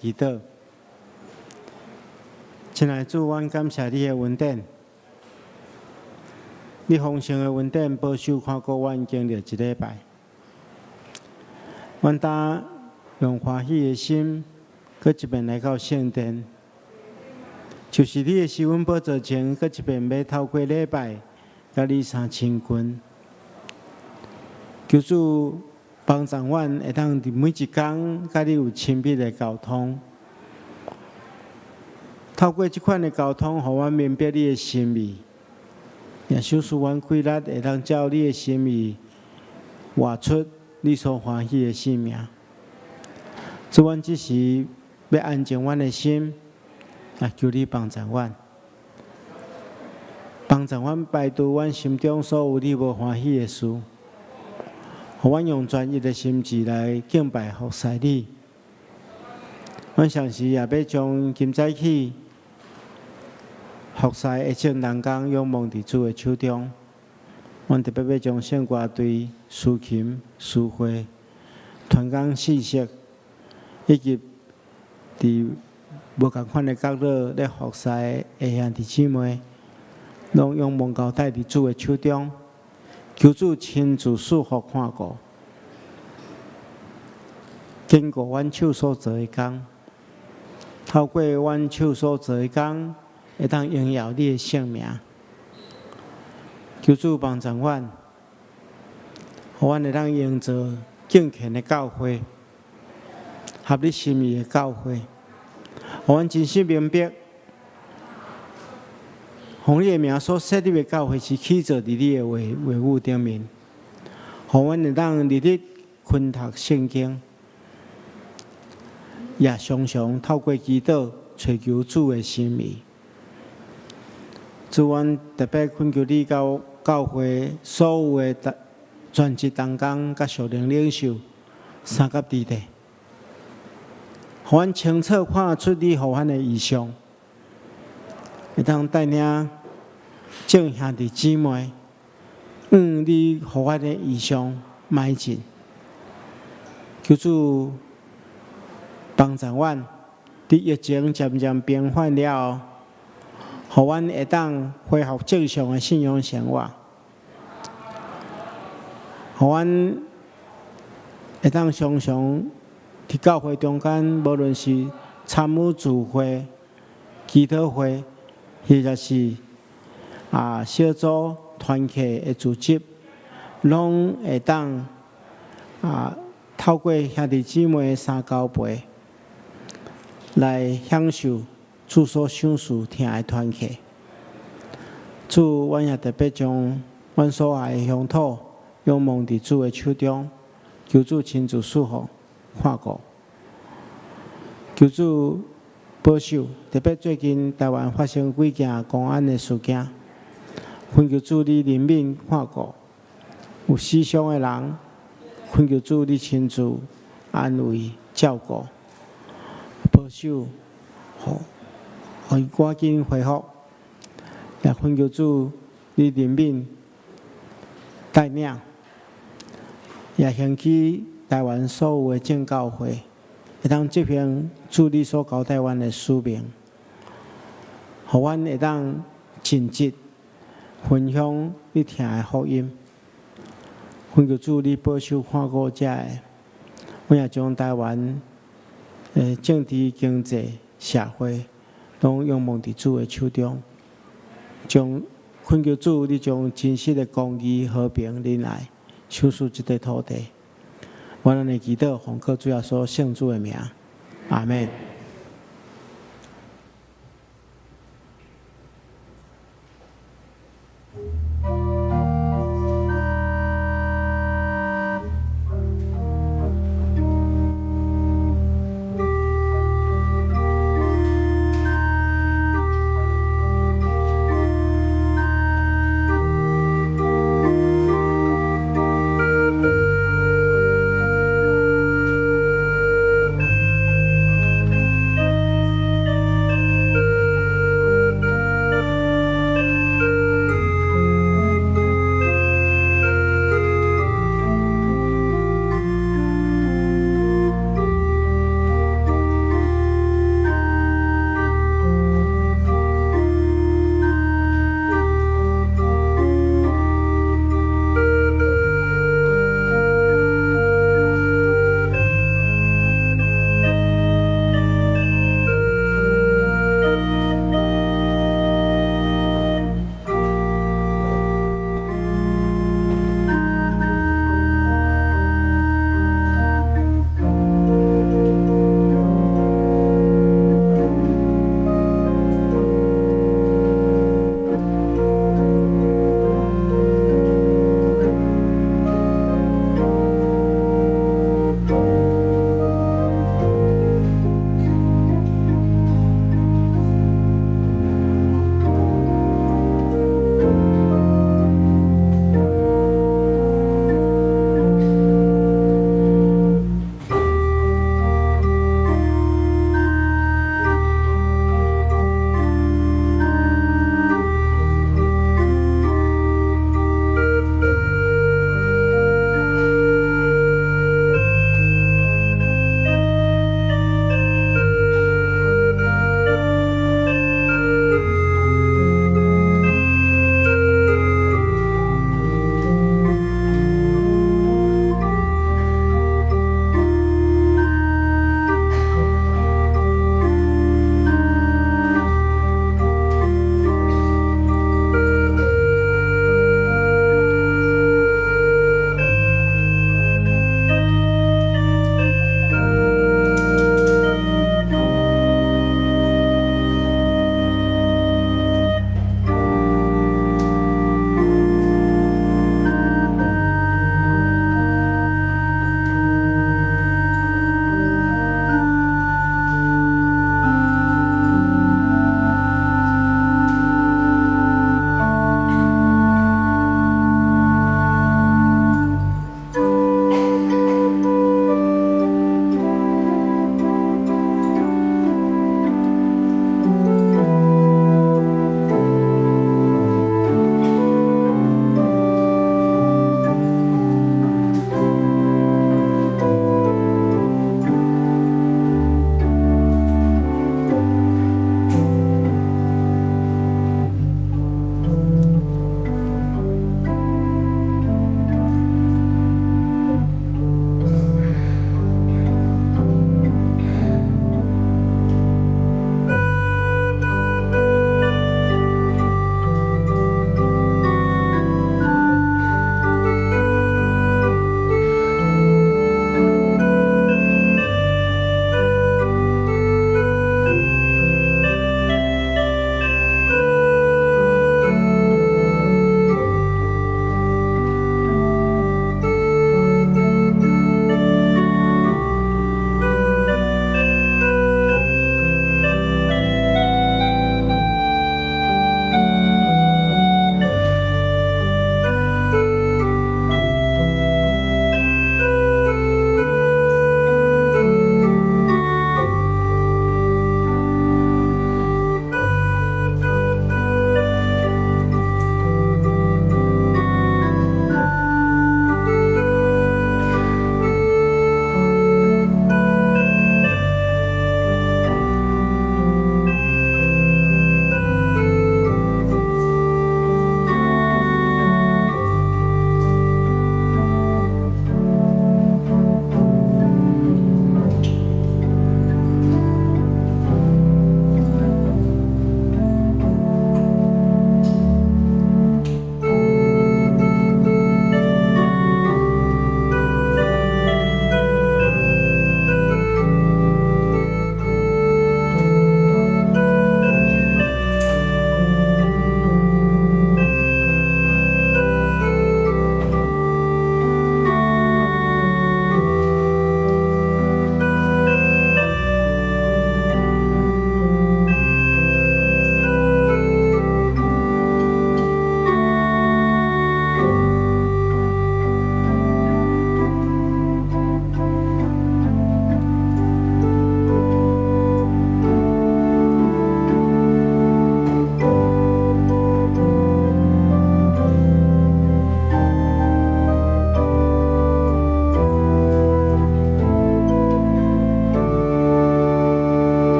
祈禱。親愛主，阮感謝你的恩典，你豐盛的恩典保守看顧阮經歷一禮拜。阮今用歡喜的心，閣一遍來到聖殿，就是你的施恩寶座前，閣一遍欲透過禮拜，佮你相親近。求主幫助阮會當佇每一工佮你有親密的溝通。透過這款的溝通，予阮明白你的心意，也賞賜阮氣力，會當照你的心意活出你所歡喜的生命。主，阮這時欲安靜阮的心，也求你幫助阮，幫助阮排除阮心中所有你無歡喜的事，予阮用專一的心志來敬拜服侍你。阮同時也欲將今早起服侍的眾同工仰望佇主的手中。阮特別欲將聖歌隊、司琴、司會、團工信息，以及佇無仝款的角落咧服侍的兄弟姊妹，攏仰望交代佇主的手中，求主親自賜福看顧，堅固阮手所做的工，透過阮手所做的工，會當榮耀你的聖名。求主幫助阮，予阮會當營造敬虔的教會，合你心意的教會，予阮真實明白，奉你的名所設立的教會是起造佇你的話話語頂面，予阮會當日日熏讀聖經，也常常透過祈禱揣求主的心意。主，阮特別懇求你佮教會所有的全職同工佮屬靈領袖三甲弟弟，予阮清楚看出你予阮的異象，會當帶領眾兄弟姊妹，按你予阮的異象邁進。求主幫助阮，佇疫情漸漸平緩了後，予阮會當恢復正常的信仰生活，予阮會當常常佇教會中間，無論是參與聚會、祈禱會，或者是小組團契的組織，攏會當透過兄弟姊妹的相交陪，來享受主所賞賜疼的團契。主，阮也特別將阮所愛的鄉土仰望佇主的手中，求主親自賜福看顧，求主保守。特別最近台灣發生幾件公安的事件，懇求主你憐憫看顧，有死傷的人，懇求主你親自安慰照顧，保守，予伊趕緊恢復。也懇求主你憐憫帶領，也興起台灣所有的正教會，會當執行主你所交代阮的使命，予阮會當盡職分享你疼的福音。懇求主你保守看顧遮的，阮也將台灣的政治、經濟、社會，攏仰望佇主的手中，將懇求主你將真實的公義、和平、仁愛，賞賜這塊土地。阮按呢祈禱，奉靠主耶穌聖子的名，阿門。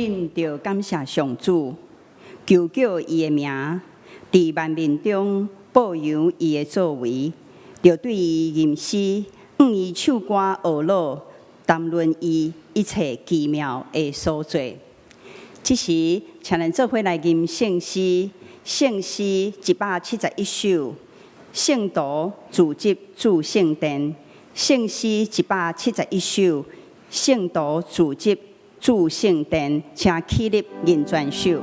恁著感謝上主，求叫伊的名，佇萬民中報揚伊的作為，著對伊吟詩，向伊唱歌呵咾，談論伊一切奇妙的所作。這時，請咱做伙來吟聖詩，聖詩171首，聖徒聚集主聖殿。聖詩171首，聖徒聚集主聖殿，請起立認全首。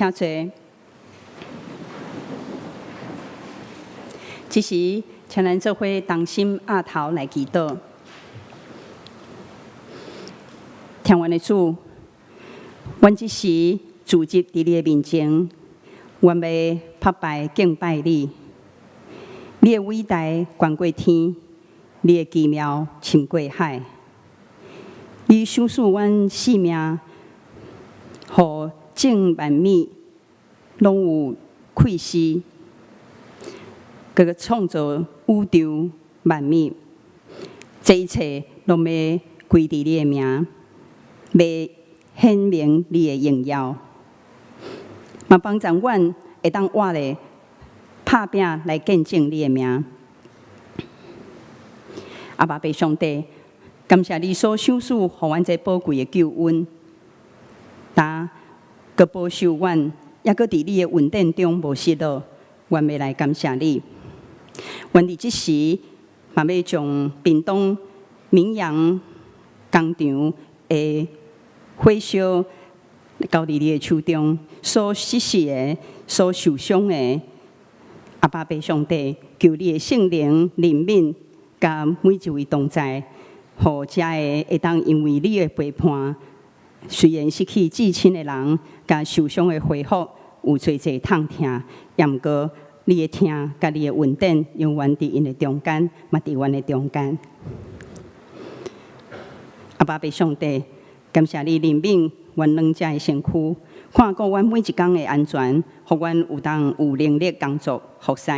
請坐。這時，請咱做伙同心徼頭來祈禱。疼阮的主，阮這時聚集佇你的面前，阮欲膜拜敬拜你。你的偉大懸過天，你的奇妙深過海。你賞賜阮性命，予眾萬物攏有氣息，閣創造宇宙萬物，這一切攏欲歸佇你的名，欲顯明你的榮耀，嘛幫助阮會當活咧拍拚來見證你的名。阿爸父上帝，感謝你所賞賜予阮這寶貴的救恩，但閣保守阮猶閣佇你的恩典中無失落，阮欲來感謝你。阮佇這時嘛欲將屏東明陽工場的火燒交佇你的手中，所失勢的、所受傷的，阿爸父上帝，求你的聖靈憐憫，佮每一位同在，予遮个會當因為你的陪伴，雖然失去至親的人，佮受傷的恢復有濟濟痛疼，也毋過你的疼佮你的恩典，永遠佇𪜶的中間，嘛佇阮的中間。阿爸父上帝，感謝你憐憫阮兩隻的身軀，看顧阮每一工的安全，予阮有當有能力工作服侍，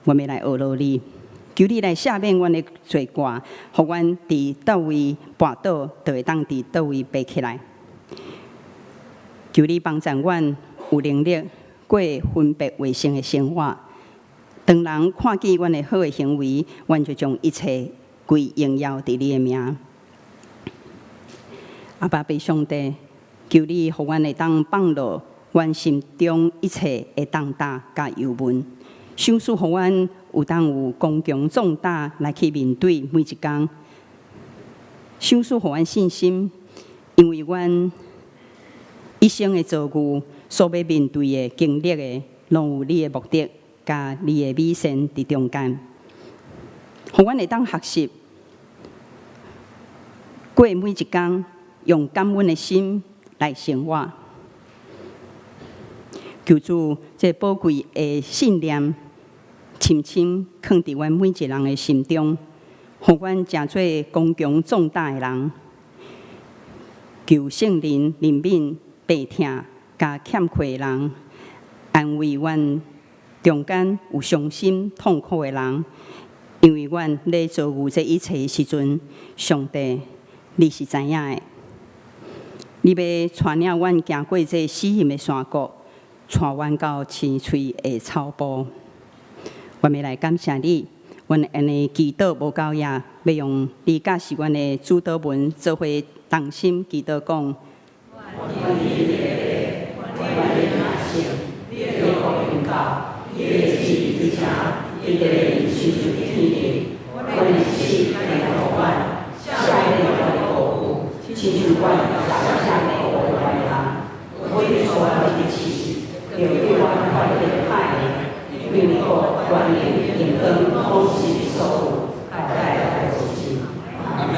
阮欲來呵咾你，求你來赦免阮的罪過，予阮佇佗位跋倒，就會當佇佗位爬起來。求你幫助阮有能力過分別為聖的生活。當人看見阮的好的行為，阮就將一切歸榮耀佇你的名。阿爸父上帝，求你予阮會當放落阮心中一切的重擔佮憂悶，賞賜予阮有當有剛強壯膽來去面對每一工，賞賜予阮信心，因為阮一生的遭遇，所欲面對的、經歷的，攏有你的目的，佮你的美善佇中間，予阮會當學習過每一工，用感恩的心來生活。求主這寶貴的信念，深深囥佇阮每一人的心中，予阮成做剛強壯膽的人。求聖靈憐憫病痛佮欠缺的人，安慰阮中間有傷心痛苦的人，因為阮咧遭遇這一切的時陣，上帝，你是知影的。你欲帶領阮行過這死蔭的山谷，帶阮到青翠的草埔。阮欲來感謝你，阮按呢祈禱無夠額，欲用你教示阮的主禱文做伙同心祈禱講。願你的話，願你的百姓，你的國臨到，你的旨意成，一地親像佇天頂。阮的食今日予阮，赦免阮的過誤，親像阮也赦免過阮的人。無予阮入試，著救阮脫離歹的。因為國、權能、榮光，攏是你所有，代代如是。阿門。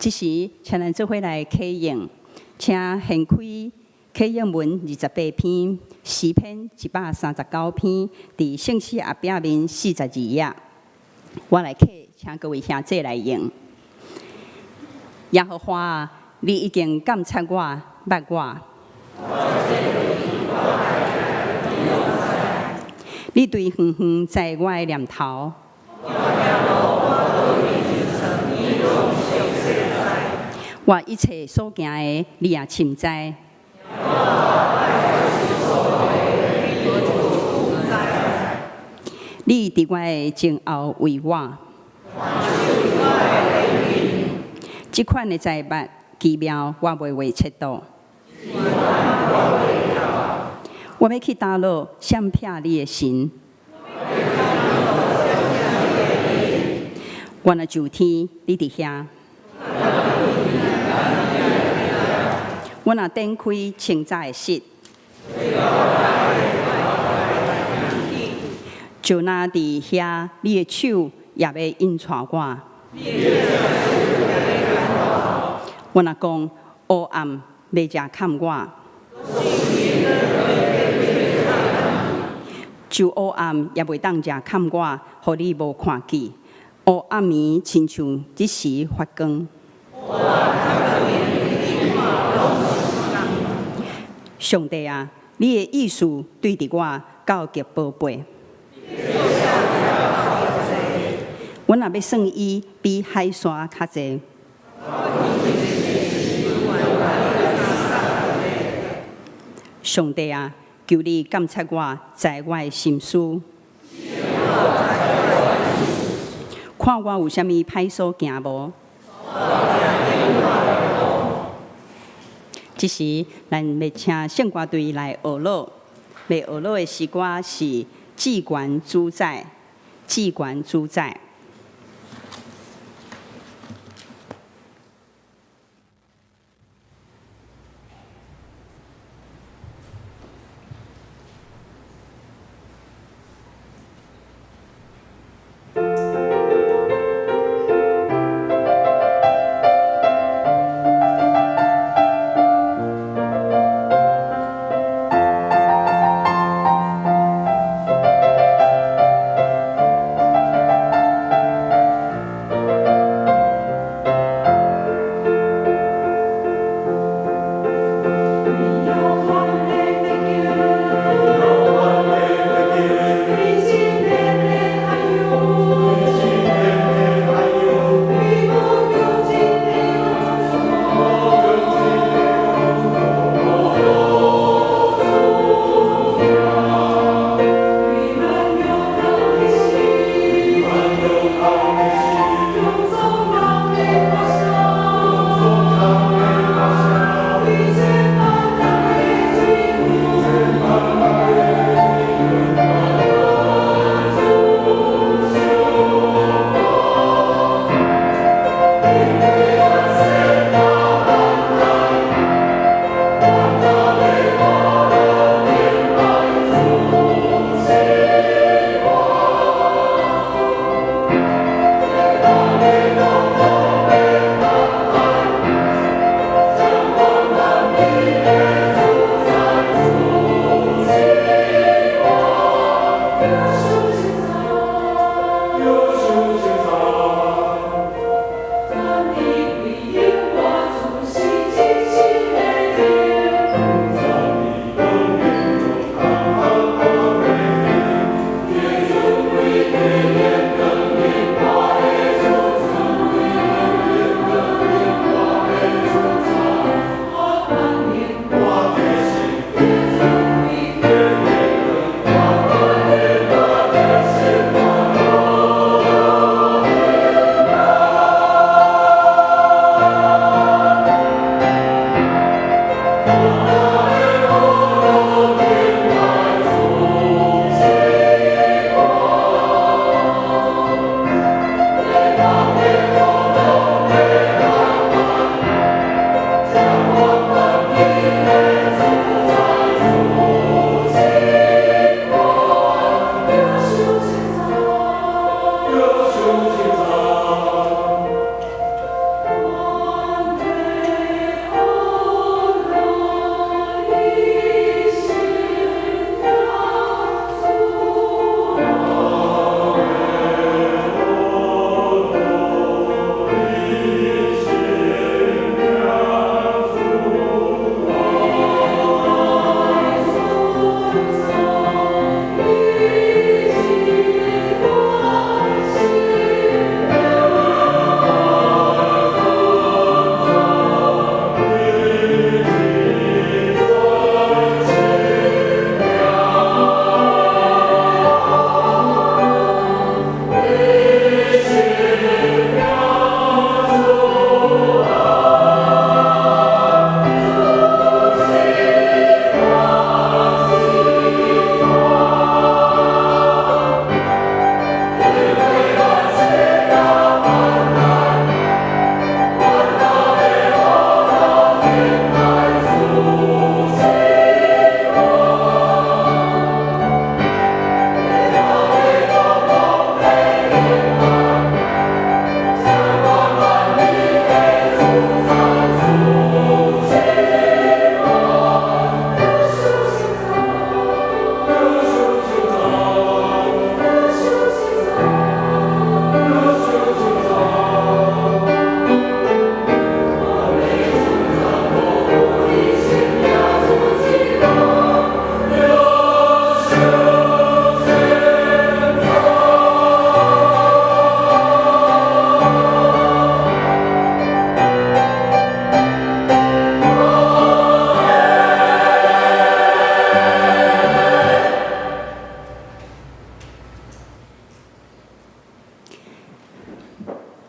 這時，請咱做伙來啟應，請掀開啟應文28篇，詩篇139篇，佇聖詩後壁面42頁。我來啟，請各位兄弟來應。耶和華啊，你已經鑒察我，捌我。你對遠遠知我的念頭。我一切所行的，你也深知。你佇我的前後為我。這款的財物奇妙，我袂話切度。我欲去佗落，閃避你的神？我若上天，你佇遐。我若展開清早的室，就若佇遐，你的手也欲引帶我。我若講黑暗欲遮崁我，就黑暗也袂當遮崁我，予你無看見。烏暗暝親像這時發光。上帝啊，你的意思對佇我到極寶貝。阮若欲算伊比海沙較濟。上帝啊，求你監察我，知我的心思，看我有啥物歹所行無？這時，咱欲請聖歌隊來學樂，欲學樂的詩歌是《至懸主宰》，至懸主宰。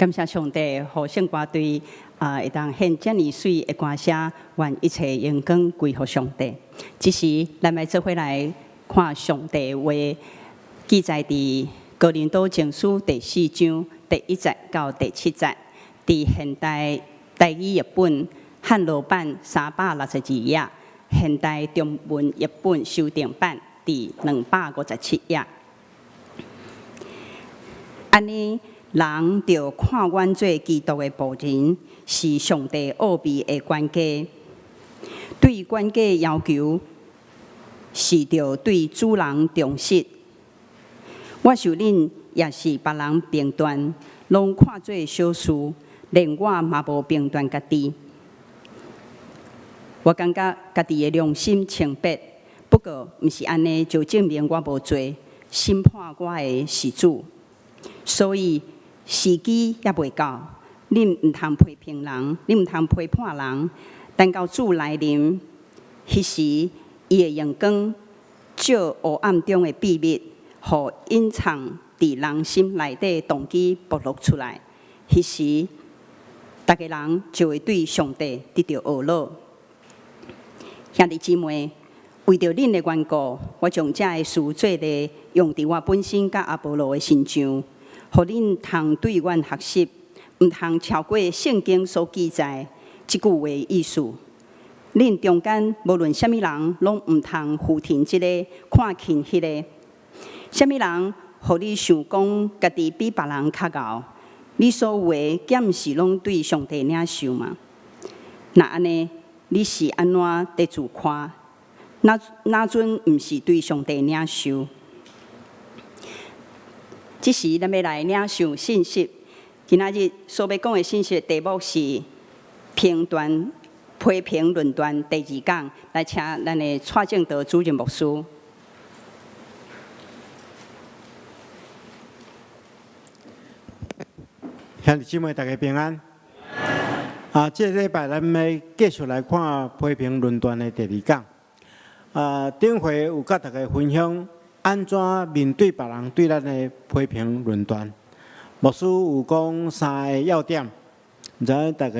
感謝上帝，予聖歌隊啊，會當獻遮爾媠的歌聲，願一切榮光歸予上帝。這時，咱來做伙來看上帝話，記載佇哥林多前書第四章第一節到第七節，佇現代台語譯本漢羅版362頁，現代中文譯本修訂版佇257頁。按呢，人著看阮做基督的僕人，是上帝奧秘的管家。對管家要求，是著對主人忠實。我受恁抑是別人評斷，攏看做小事，連我嘛無評斷家己。我感覺家己的良心清白，不過毋是按呢就證明我無罪，審判我的是主。所以時機猶未到，恁毋通批評人，恁毋通批判人。等到主來臨，彼時伊會用光照黑暗中的秘密，予隱藏佇人心內底動機暴露出來。彼時，逐个人就會對上帝得著懊惱。兄弟姊妹，為著恁的緣故，我將這个事做例用佇我本身佮阿波羅的身上，予恁通對阮學習，毋通超過聖經所記載這句話意思。恁中間無論啥物人，攏毋通虛聽這个，看輕彼个。啥物人予你想講家己比別人較𠢕？你所有的，敢毋是攏對上帝領受嗎？若按呢，你是按怎佇自誇？哪陣毋是對上帝領受？這時，咱欲來領受信息。今仔日所欲講的信息題目是評斷、批評論斷第二講，來請咱的蔡正德主任牧師。兄弟姊妹，大家平安。啊，這個禮拜咱欲繼續來看批評論斷的第二講。啊，頂回有佮大家分享按怎面對別人對咱的批評論斷。牧師有講三个要點，毋知影大家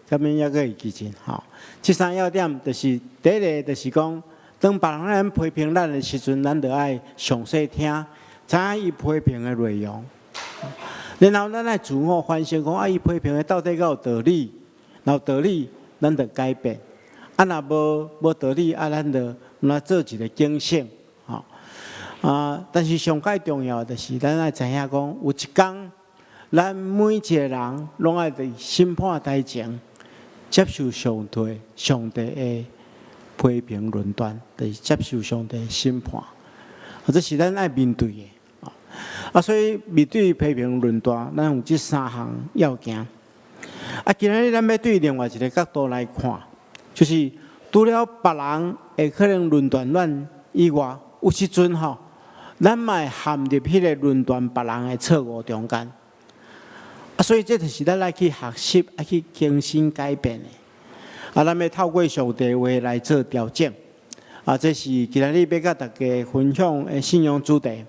敢猶閣會記得吼？這三个要點就是第一个，就是講當別人來批評咱的時陣，咱著愛詳細聽，知影伊批評的內容。然後咱愛自我反省，講啊，伊批評的到底敢有道理？若有道理，咱著改變；啊，若無道理，啊，咱著來做一个警醒，吼。啊，但是上蓋重要的就是咱愛知影講，有一工，咱每一个人攏愛佇審判台前接受上帝的批評論斷，就是接受上帝的審判。啊，這是咱愛面對的。啊，所以面對批評論斷，咱有這三項要件。啊，今仔日咱欲對另外一个角度來看，就是除了別人會可能論斷咱以外，有時陣吼，咱嘛會陷入彼个論斷別人的錯誤中間。啊，所以這就是咱愛去學習、愛去更新改變的。啊，咱欲透過上帝話來做調整。啊，這是今仔日欲佮大家分享的信仰主題。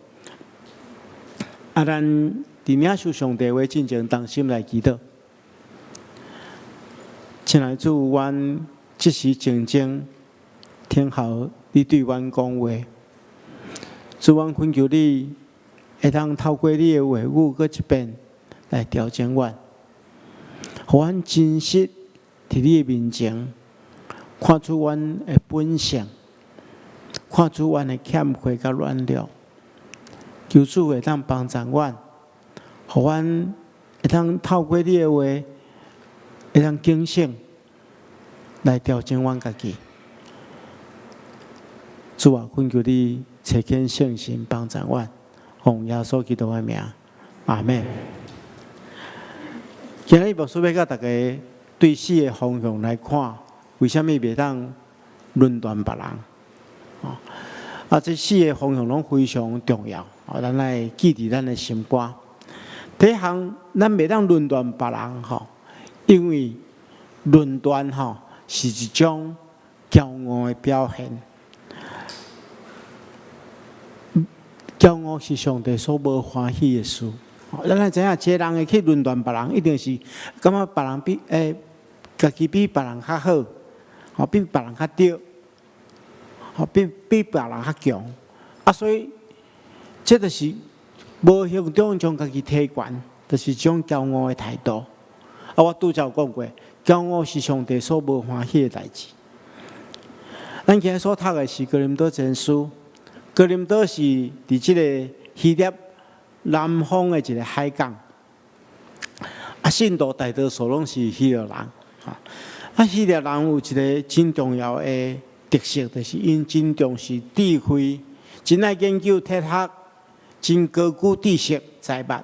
啊，咱佇領受上帝話進前，同心來祈禱。親愛的主，阮這時靜靜聽候你對阮講話。主，阮懇求你會當透過你的話語，閣一遍來調整阮，予阮真實佇你的面前，看出阮的本性，看出阮的欠缺佮軟弱。求主會當幫助阮，予阮會當透過你的話，會當警醒來調整阮家己。主啊，懇求你差遣聖神幫助阮，奉耶穌基督的名，阿們。今日牧師欲佮大家對四个方向來看，為啥物袂當論斷別人？啊，這四个方向攏非常重要，啊，咱愛記佇咱的心肝。第一項，咱袂當論斷別人吼，因為論斷吼是一種驕傲的表現。驕傲是上帝所無歡喜的事。咱來知影，一个人會去論斷別人，一定是感覺別人比家己比別人較好，吼，比別人較對，吼，比別人較強。啊，所以這就是無形中將家己提懸，就是一種驕傲的態度。啊，我拄才有講過，驕傲是上帝所無歡喜的代誌。咱今日所讀的是哥林多前書，哥林多是佇這个希臘南方的一个海港。啊，信徒大多數攏是希臘人，啊，希臘人有一个真重要的特色，就是𪜶真重視智慧，真愛研究哲學，真高舉知識財物。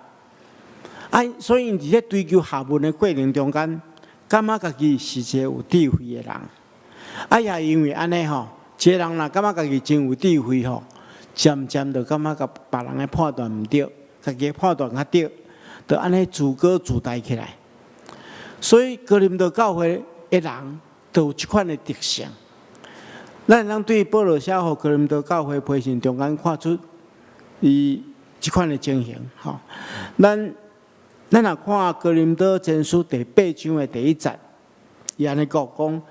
啊，所以𪜶佇咧追求學問的過程中間，感覺家己是一个有智慧的人。啊，也因為按呢吼，一个人若感覺家己真有智慧吼，漸漸就感覺共別人的判斷毋對，家己的判斷較對，就按呢自高自大起來。所以哥林多教會的人都有這款的特性。咱會當對保羅寫予哥林多教會批信中間看出伊這款的情形。吼，咱若看哥林多前書第八章的第一節，伊按呢講講，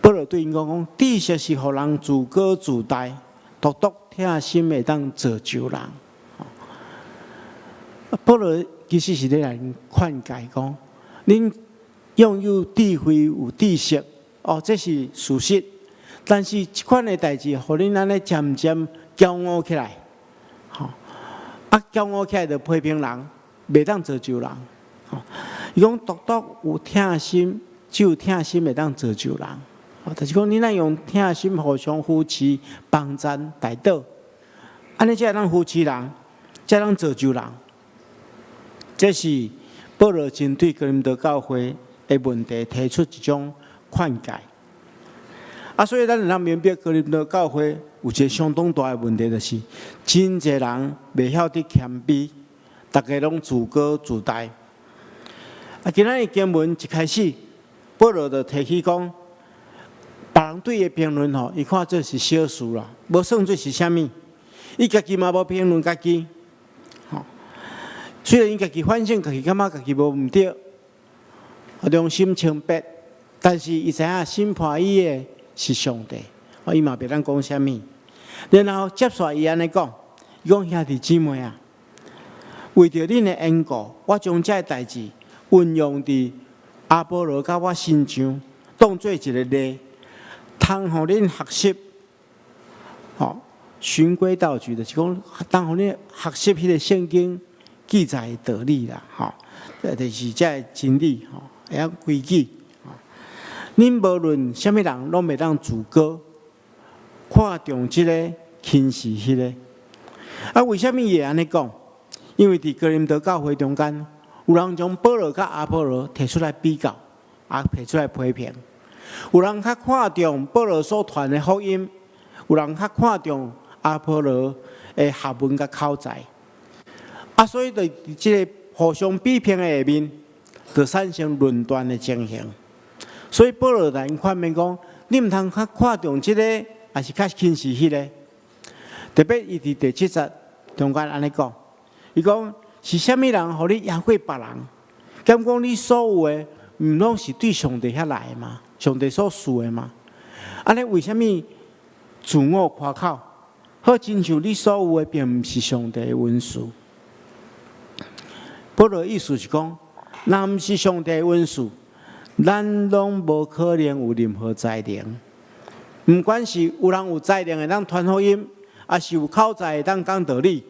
保羅對𪜶講講，知識是予人自高自大，獨獨疼心會當造就人。保羅其實是咧來勸誡講，恁擁有智慧、有知識，哦，這是事實。但是這款的代誌，予恁按呢漸漸驕傲起來，吼，啊，驕傲起來就批評人，袂當造就人。吼，伊講獨獨有疼心，只有疼心會當造就人。就是講，恁愛用疼心互相扶持、幫贊、代禱，按呢才會當扶持人，才會當造就人。這是保羅針對哥林多教會的問題提出一種勸誡。啊，所以咱會當明白哥林多教會有一个相當大的問題，就是真濟人袂曉得謙卑，逐家攏自高自大。啊，今仔日經文一開始，保羅就提起講，別人對伊的評論吼，伊看做是小事啦，無算做是啥物。伊家己嘛無評論家己，吼。雖然伊家己反省家己，感覺家己無毋對，良心清白，但是伊知影審判伊的是上帝，伊嘛袂當講啥物。然後接續伊按呢講，伊講兄弟姊妹啊，為著恁的緣故，我將這个代誌運用佇阿波羅佮我身上，當做一个例，通予恁學習，吼，循規蹈矩，就是講，通予恁學習彼个聖經記載的道理啦，吼，就是這个真理，吼，會曉規矩。恁無論啥物人，攏袂當自高，看重這个，輕視彼个。啊，為啥物伊會按呢講？因為佇哥林多教會中間，有人將保羅佮阿波羅提出來比較，啊，提出來批評。有人較看重保羅所傳的福音，有人較看重阿波羅的學問佮口才。啊，所以佇這个互相比評的下面，就產生論斷的情形。所以保羅來勸勉講：你毋通較看重這个，抑是較輕視彼个。特別伊佇第七節中間按呢講，伊講是啥物人予你贏過別人？敢講你所有的，毋攏是對上帝遐來的嗎？上帝所賜的嗎？按呢為啥物自我誇口？好親像你所有的，並毋是上帝的恩賜。保羅意思是講，若毋是上帝的恩賜，咱攏無可能有任何才能。毋管是有人有才能會當傳福音，抑是有口才會當講道理，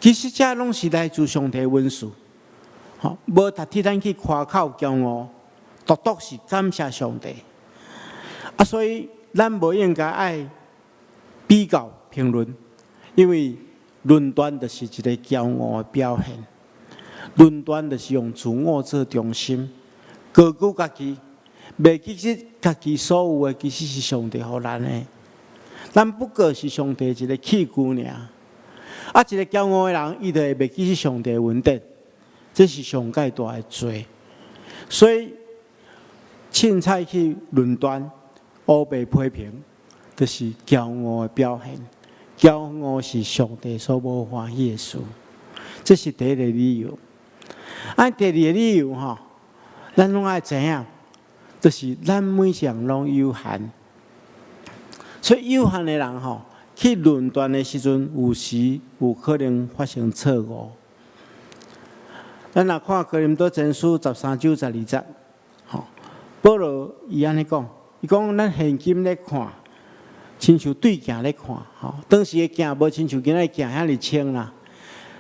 其實這攏是來自上帝的恩賜。吼，無值得咱去誇口驕傲，獨獨是感謝上帝。啊，所以咱無應該愛比較評論，因為論斷就是一个驕傲的表現。論斷就是用自我做中心，高估家己，袂記得家己所有的其實是上帝予咱的。咱不過是上帝一个器具爾。啊，一个驕傲的人，伊就會袂記得上帝的恩典，這是上蓋大的罪。所以，凊彩去論斷、烏白批評，就是驕傲的表現。驕傲是上帝所無歡喜的事。這是第一個理由。啊，第二個理由吼，咱攏愛知影，就是咱每一人攏有限，所以有限的人吼，去論斷的時陣，有時有可能發生錯誤。咱若看哥林多前書13章12節，吼，保羅伊按呢講，伊講咱現今咧看，親像對鏡咧看，吼，當時的鏡無親像今仔鏡遐爾清啦，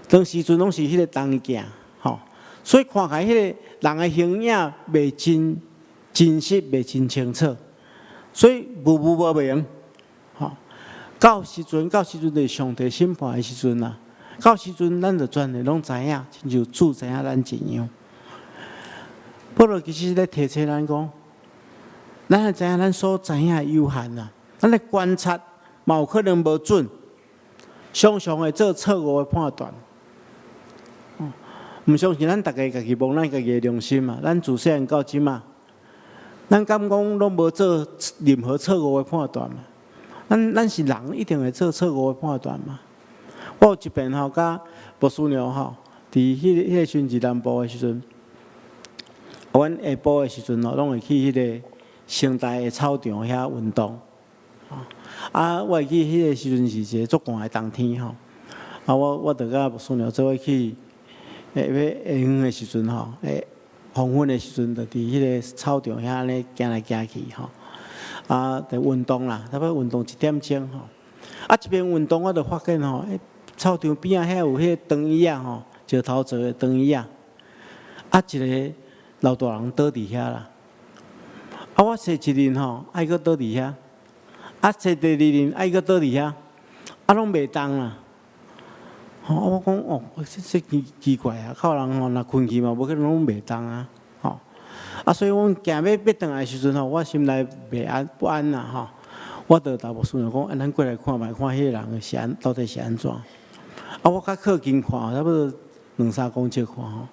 當時陣攏是彼個銅鏡，吼，所以看起來彼個人的形影袂真真實，袂真清楚，所以模糊無明，吼。到時陣就是上帝審判的時陣啦。到時陣，咱就全會攏知影，親像主知影咱一樣。保羅其實咧提醒咱講，咱愛知影咱所知影有限啊，咱的觀察嘛有可能無準，常常會做錯誤的判斷。毋相信咱逐家家己摸咱家己的良心啊，咱自細漢到這馬，咱敢講攏無做任何錯誤的判斷嘛？咱是人，一定會做錯誤的判斷嘛？我有一遍吼，佮牧師娘吼，佇彼個時陣佇南部的時陣，阮下晡的時陣吼，攏會去彼個成大的操場遐運動。啊，我會記彼個時陣是一個足寒的冬天吼。啊，我就佮牧師娘做伙去，欲下昏的時陣吼，黃昏的時陣，就佇彼個操場遐按呢行來行去吼。啊，佇運動啦，差不多運動一點鐘吼。啊，一邊運動我就發現吼，操場邊仔遐有彼個長椅仔吼，石頭做的長椅仔。啊，一個老大人倒佇遐啦。啊，我踅一輪吼，愛閣倒佇遐。啊，踅第二輪愛閣倒佇遐，啊，攏袂動啦。吼，我講哦，這奇奇怪啊，靠人吼，若睏去嘛，無可能攏袂動啊。吼，啊，所以阮行欲轉來的時陣吼，我心內袂安不安啦吼。我就逐牧師娘講，啊，咱過來看覓，看彼個人是按到底是按怎。啊，我較靠近看，差不多兩三公尺看吼，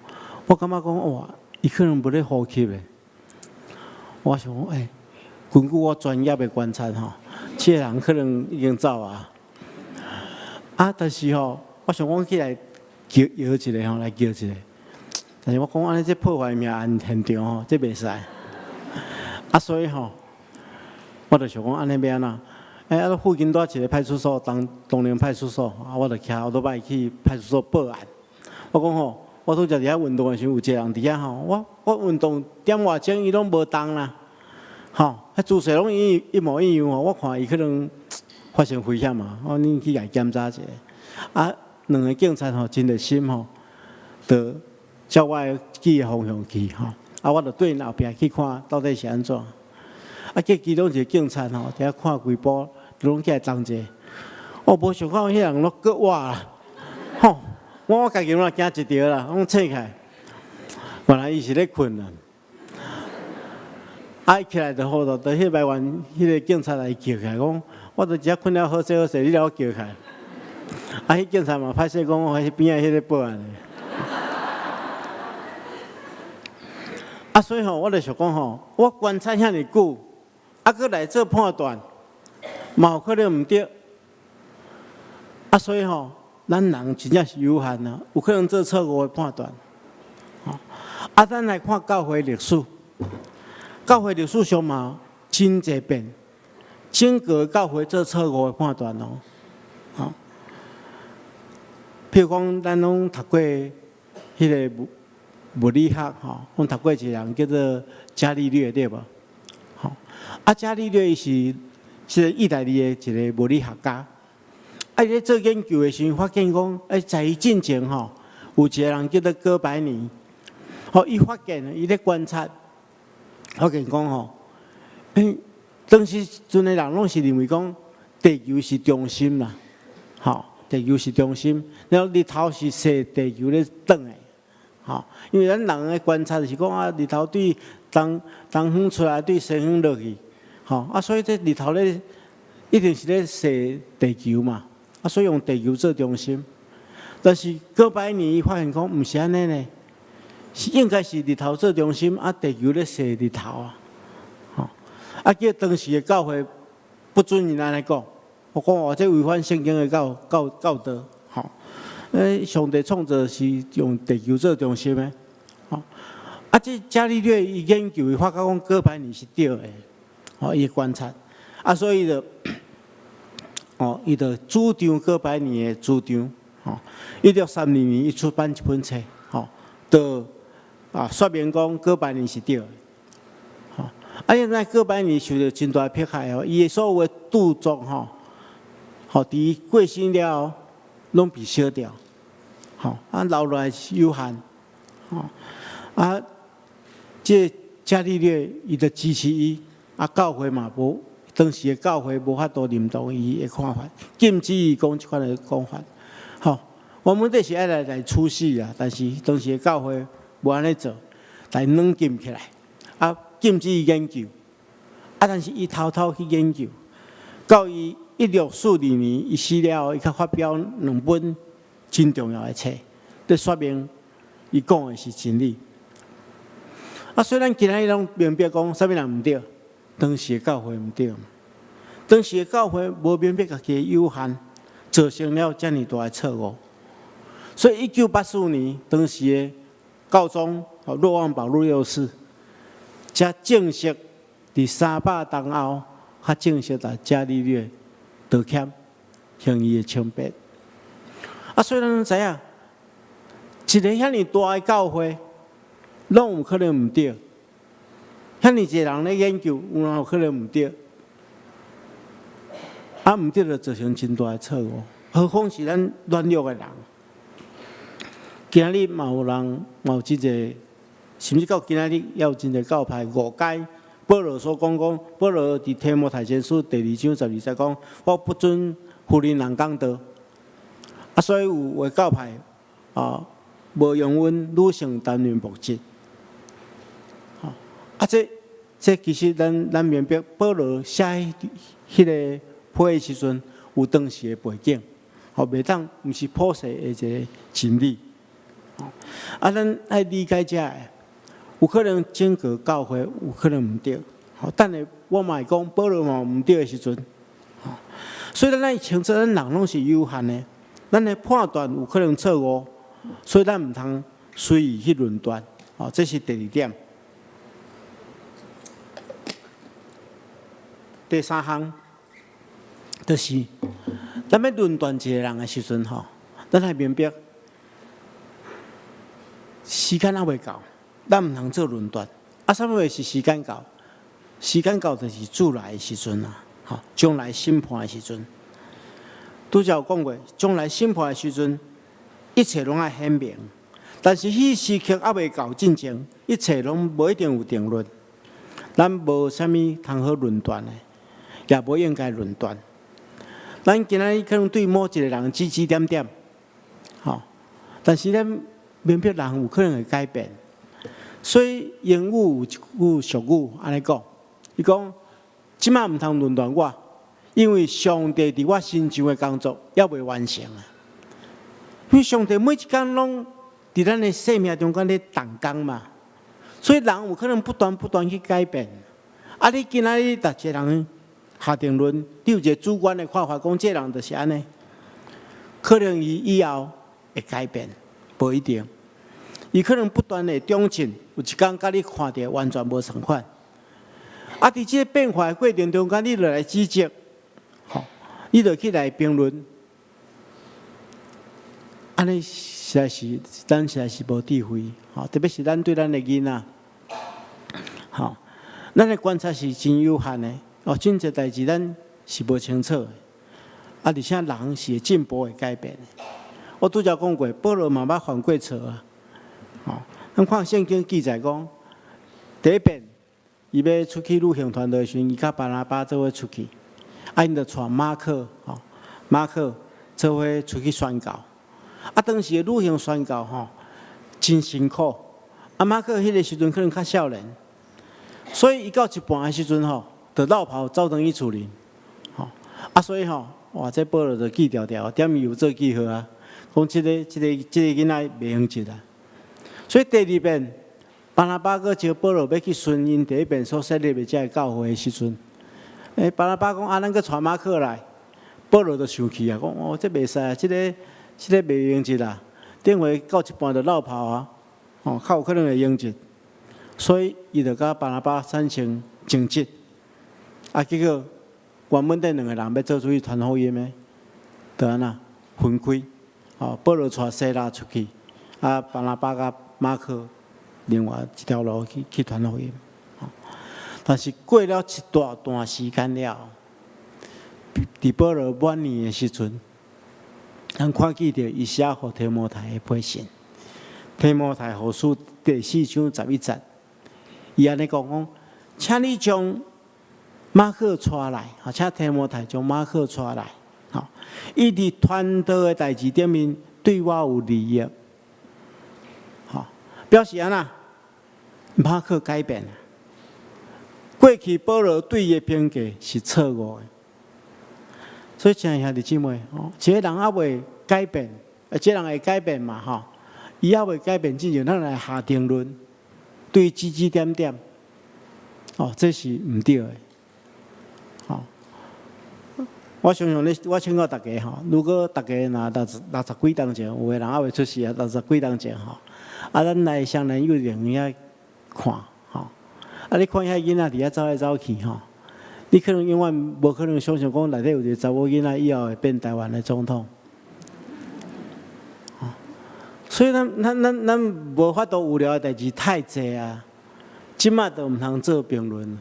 我感覺講哇，伊可能無咧呼吸的。我想講，欸，根據我專業的觀察吼，這個人可能已經走啊。啊，但是吼，我想講起來叫搖一下吼，來叫一下。但是我講按呢，這破壞命案現場吼，這袂使。啊，所以吼，我就想講按呢欲按怎？欸，啊，附近佇一個派出所，東寧派出所，啊，我就騎歐多拜去派出所報案。我講吼，我拄才佇遐運動的時陣，有一個人佇遐吼，我運動點外鐘，伊攏無動啦。吼，彼姿勢攏一模一樣吼，我看伊可能發生危險嘛，我恁去共檢查一下。啊，兩個警察吼真熱心吼，就照我的記的方向去吼。啊，我就對𪜶後壁去看到底是按怎。啊，結其中一個警察吼，佇遐看幾步，攏起來同齊。我無想到彼人攏閣活啦，吼！我家己攏驚一著啦，攏醒起來。原來伊是咧睏啦。啊，伊起來就好咯，就彼擺完，彼個警察來叫起來，講我佇遮睏了好勢好勢，你來我叫起來。啊，彼警察嘛歹勢講，彼邊仔彼個報案的。啊，所以吼，我就想講吼，我觀察遐爾久，啊，閣來做判斷，嘛有可能毋對。啊，所以吼，咱人真正是有限啊，有可能做錯誤的判斷。啊，咱來看教會歷史，教會歷史上嘛真濟遍，整個教會做錯誤的判斷哦。吼，譬如講，咱攏讀過彼個物理學吼，攏讀過一個人叫做伽利略對無？吼，啊，伽利略伊是意大利的一個物理學家。啊，伊咧做研究的時陣，發現講，欸，在伊進前吼，有一個人叫做哥白尼，吼，伊發現，伊咧觀察，發現講吼，欸，當時陣的人攏是認為講地球是中心啦，吼，地球是中心，然後日頭是踅地球咧轉的，吼，因為咱人的觀察是講啊，日頭對東方出來，對西方落去，吼，啊，所以這日頭咧一定是咧踅地球嘛。啊，所以用地球做中心，但是哥白尼伊發現講毋是按呢呢，是應該是日頭做中心，啊，地球咧踅日頭啊，吼，啊，叫當時的教會不准𪜶按呢講，我講哦，這違反聖經的教導，吼，上帝創造是用地球做中心的，吼。啊，這伽利略伊研究，伊發覺講哥白尼是對的，吼，伊觀察，啊，所以就，哦，伊就主張哥白尼的主張，吼。1632年，伊出版一本冊，吼，就啊說明講哥白尼是對的，吼。啊，現在哥白尼受著真大迫害哦，伊的所有的著作吼，吼，佇伊過身了後，攏被燒掉，吼，啊留落來是有限，吼，啊。這伽利略伊就支持伊，啊，教會嘛無，當時的教會無法度認同伊的看法，禁止伊講這款的講法。吼，我們這是愛來處死啊，但是當時的教會無按呢做，來軟禁起來，啊，禁止伊研究，啊，但是伊偷偷去研究，到伊1642年伊死了後，伊才發表兩本真重要的冊，咧說明伊講的是真理。啊，雖然今仔日攏明白講，啥物人毋對，當時的教會毋對，當時的教會無明白家己的有限，造成了遮爾大的錯誤。所以1984年，當時的教宗若望保祿六世，才正式佇300冬後，較正式共伽利略道歉，向伊的清白。啊，所以咱攏知影，一个遐爾大的教會，攏有可能毋對，遐爾濟人咧研究，有哪有可能毋對？啊，毋對就造成真大的錯誤。何況是咱軟弱的人。今仔日嘛有人嘛有真濟，甚至到今仔日也有真濟教派誤解保羅所講講，保羅佇提摩太前書第二章12節講，我不准婦人人講道。啊，所以有的教派啊，無容允女性擔任牧職。啊，這其實咱明白，保羅寫彼個批的時陣，有當時的背景，吼，袂當毋是普世的一個真理。啊，咱愛理解這个，有可能整個教會有可能毋對。吼，等下我嘛會講保羅嘛毋對的時陣，所以咱愛清楚，咱人攏是有限的，咱的判斷有可能錯誤，所以咱毋通隨意去論斷。吼，這是第二點。第三項，就是咱欲論斷一個人的時陣，吼，咱愛明白時間猶未到，咱毋通做論斷。啊，啥物話是時間到？時間到就是主來的時陣啊，吼，將來審判的時陣。拄才有講過，將來審判的時陣，一切攏愛顯明。但是彼時刻猶未到進前，一切攏無一定有定論。咱無啥物通好論斷的。也無應該論斷。咱今仔日可能對某一個人指指點點，吼，但是咱明白人有可能會改變。所以英語有一句俗語按呢講，伊講：這馬毋通論斷我，因為上帝佇我身上的工作猶未完成啊。因為上帝每一工攏佇咱的生命中間咧動工嘛，所以人有可能不斷不斷去改變。啊，你今仔日逐一個人下定論，你有一個主觀的看法，講這人就是按呢，可能伊以後會改變，無一定。伊可能不斷的長進，有一工佮你看著完全無相款。啊，佇這個變化的過程中間，你就來指責，吼，你就去來評論，按呢實在是，咱實在是無智慧，吼，特別是咱對咱的囡仔，吼，咱的觀察是真有限的。哦，真濟代誌咱是無清楚的，啊，而且人是會進步、會改變的。我拄才講過，保羅嘛捌犯過錯啊。吼，咱看聖經記載講，第一遍伊欲出去旅行團的時陣，伊佮巴拿巴做伙出去，啊，𪜶就帶馬可，吼，馬可做伙出去宣教。啊，當時的旅行宣教吼，真辛苦。啊，馬可彼個時陣可能較少年，所以伊到一半的時陣吼，就落跑走轉去厝裡，吼啊，所以吼，哇，這保羅就記牢牢，點伊有做記號啊，講這个、這个、這個囡仔袂用得啊。所以第二遍，巴拿巴閣招保羅欲去巡𪜶第一遍所設立的這個教會的時陣，欸，巴拿巴講啊，咱閣帶馬可來，保羅就生氣啊，講哦，這袂使啊，這个、這个袂用得啦。頂回到一半就落跑啊，哦，較有可能會用得。所以伊就佮巴拿巴產生爭執。啊，結果原本這兩个人欲做伙去傳福音的，就按怎分開。哦，保羅帶西拉出去，啊，巴拿巴佮馬可另外一條路去傳福音。但是過了一大段時間了，佇保羅晚年的時陣，咱看見著伊寫予提摩太的批信。提摩太後書第四章十一節，伊按呢講講，請你將馬可帶來，請提摩太將馬可帶來，吼，伊佇傳道的代誌頂面對我有利益，吼，表示按怎？馬可改變。過去保羅對伊的評價是錯誤的，所以親愛兄弟姊妹，哦，一個人猶未改變，啊，這個人會改變嘛，吼，伊猶未改變之前，咱來下定論，對伊指指點點，哦，這是毋對的，吼。我相信你，我請教大家吼，如果大家若六十幾冬前，有的人猶未出世啊，六十幾冬前吼，啊，咱來雙連幼兒園遐看。啊！你看遐囡仔佇遐走來走去吼，你可能永遠無可能想象講內底有一個查某囡仔以後會變台灣的總統。所以咱咱咱咱無法度有聊的代誌太濟啊，這馬都毋通做評論。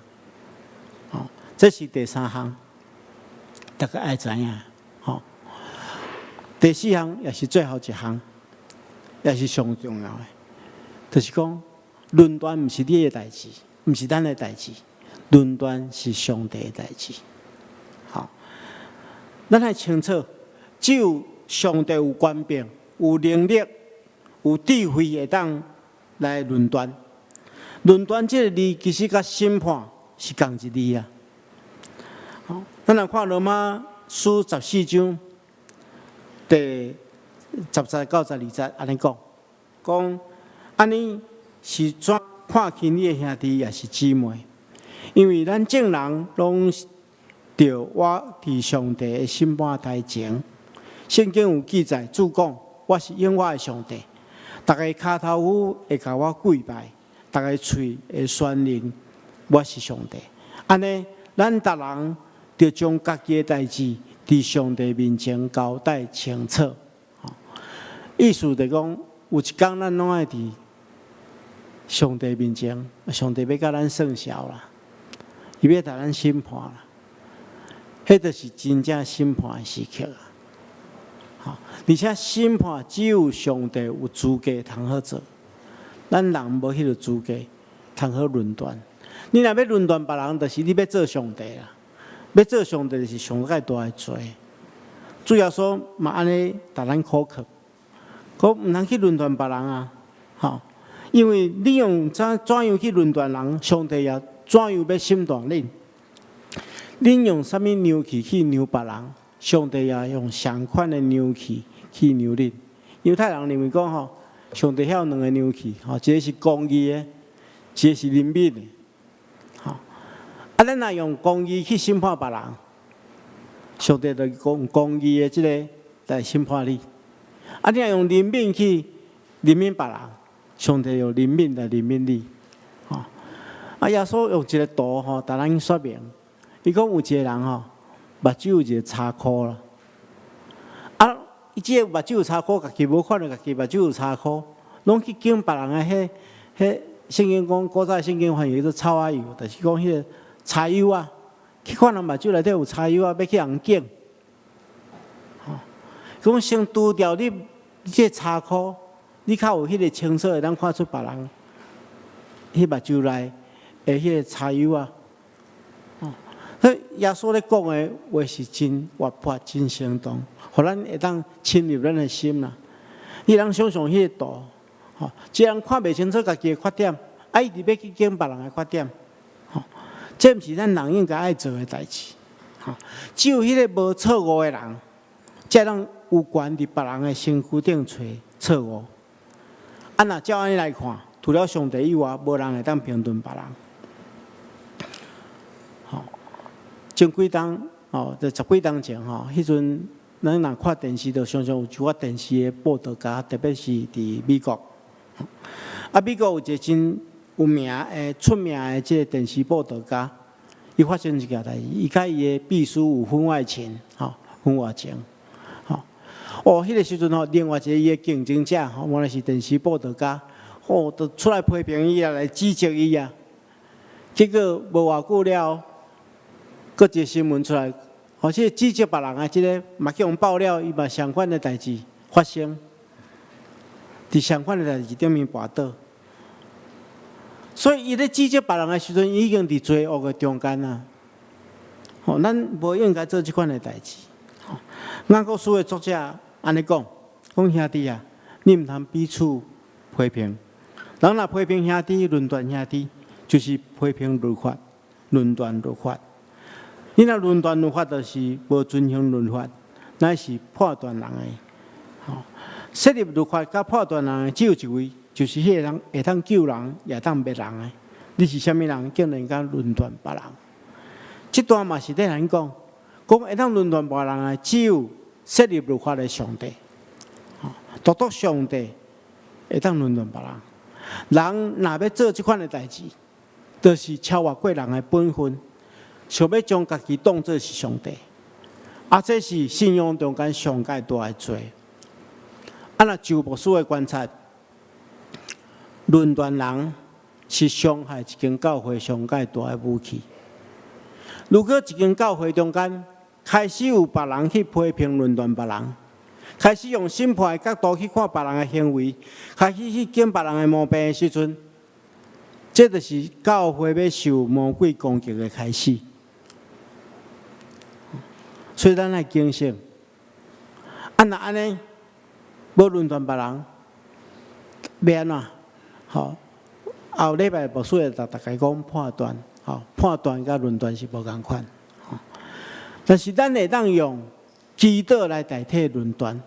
哦，這是第三項，大家愛知影。吼，第四項也是最後一項，也是上重要的，就是講論斷毋是你的代誌。毋是咱的代誌，論斷是上帝的代誌。好，咱愛清楚，只有上帝有權柄、有能力、有智慧，會當來論斷。論斷這個字，其實佮審判是仝一字啊。好，咱來看羅馬書十四章第十節到十二節，按呢講，講按呢是怎看輕你的兄弟抑是姊妹？因為咱眾人攏著活佇上帝的審判臺前。聖經有記載，主講：我是永活的上帝。逐个跤頭趺會共我跪拜，逐个喙會宣認我是上帝。按呢，咱逐人著將家己的代誌佇上帝面前交代清楚。意思就講，有一工咱攏愛佇上帝面前，上帝欲共咱算數啦，伊欲共咱審判啦，彼就是真正審判的時刻啊！吼，而且審判只有上帝有資格通好做，咱人無彼個資格通好論斷。你若欲論斷別人，就是你欲做上帝啦。欲做上帝，就是上蓋大的罪。主耶穌嘛按呢共咱苛刻，講毋通去論斷別人啊！吼。因為你用怎樣去論斷人，上帝也怎樣欲審斷恁。恁用啥物量器去量別人，上帝也用相款的量器去量恁。猶太人認為講吼，上帝遐有兩个量器，吼，一个是公義的，一个是憐憫的。吼，啊，咱若用公義去審判別人，上帝就用公義的這个來審判你。啊，你若用憐憫去憐憫別人，上帝用憐憫來憐憫你。吼，啊，耶穌用一个圖吼，共咱說明，伊講有一個人吼，目睭有一個差箍啦。啊，伊這個目睭有差箍，家己無看著家己目睭有差箍，攏去揀別人的彼彼聖經講古早聖經翻譯做草仔油，就是講彼個柴油啊，去看人目睭內底有柴油啊，欲去予人揀。吼，講先除掉你這個差箍，你較有彼個清楚會當看出別人彼目睭內的彼個柴油啊。哦，所以耶穌咧講的話是真活潑、真生動，予咱會當深入咱的心啦。你通想象彼個圖，吼，一個人看袂清楚家己的缺點，啊，伊直欲去揀別人的缺點，吼，這毋是咱人應該愛做的代誌，吼。只有彼個無錯誤的人，才通有權佇別人的身軀頂揣錯誤。啊，若照按呢來看，除了上帝以外，無人會當評論別人。吼，前幾冬，吼，就十幾冬前吼，彼陣咱若看電視，就常常有一寡電視的報道家，特別是佇美國。啊，美國有一個真有名的、出名的這個電視報道家，伊發生一件代誌，伊佮伊的秘書有婚外情，吼，婚外情，吼。哦，彼個時陣吼，另外一個伊的競爭者，吼，原來是電視報道家，哦，就出來批評伊啊，來指責伊啊。結果無偌久了，閣一個新聞出來，哦，這個指責別人的這個嘛去予爆料，伊嘛相款的代誌發生，佇相款的代誌頂面跋倒。所以伊咧指責別人的時陣，已經佇罪惡的中間啊。吼，咱無應該做這款的代誌。雅各書的作者按呢講，講兄弟啊，你毋通彼此批評。人若批評兄弟、論斷兄弟，就是批評律法、論斷律法。你若論斷律法，就是無遵行律法，乃是判斷人的。吼，設立律法佮判斷人的只有一位，就是彼個人會當救人，也會當滅人的。你是啥物人，竟然敢論斷別人？這段嘛是咧按呢講，講會當論斷別人的，只有設立律法的上帝。獨獨上帝會當論斷別人。人若欲做這款的代誌，就是超越過人的本分，想欲將家己當做是上帝。啊，這是信仰中間上蓋大的罪。啊，若就牧師的觀察，論斷人是傷害一間教會上蓋大的武器。如果一間教會中間開始有別人去批評論斷別人，開始用審判的角度去看別人的行為，開始去檢別人的毛病的時陣，這就是教會欲受魔鬼攻擊的開始。所以咱愛警醒。啊，若按呢，無論斷別人，欲按怎？吼，後禮拜牧師會逐大家講判斷，吼，判斷佮論斷是無仝款。但是咱會當用祈禱來代替論斷，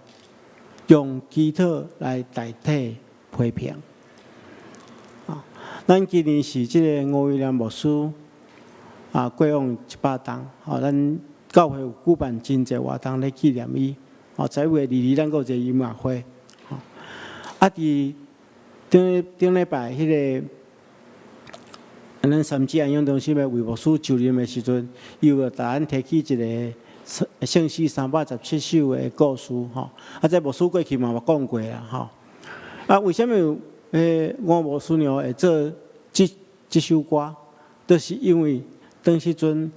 用祈禱來代替批評。啊，咱今年是這個吳威廉牧師啊過往100冬，吼，咱教會有舉辦真濟活動咧紀念伊。哦，11月22，咱閣有一個音樂會。吼，啊，佇頂頂禮拜彼個，咱三芝安養中心的魏牧師就任的時陣，伊有共咱提起一個聖詩317首的故事，吼。啊，這牧師過去嘛有講過啦，吼。啊，為啥物吳牧師娘會做這這首歌？就是因為當時陣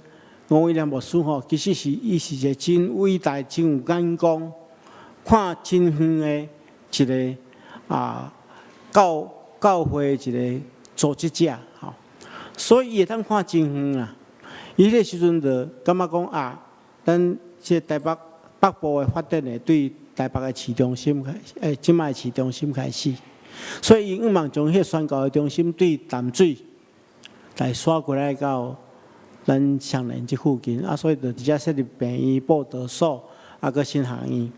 吳威廉牧師吼，其實是伊是一個真偉大、真有眼光、看真遠的一個啊教教會的一個組織者，吼。所以伊會當看真遠啊。伊彼個時陣就感覺講啊，咱這台北北部的發展會對台北的市中心開，這擺的市中心開始，所以伊向望將彼個宣教的中心對淡水來徙過來到咱雙連這附近，啊，所以就佇遮設立病院、佈道所，啊，閣神學院。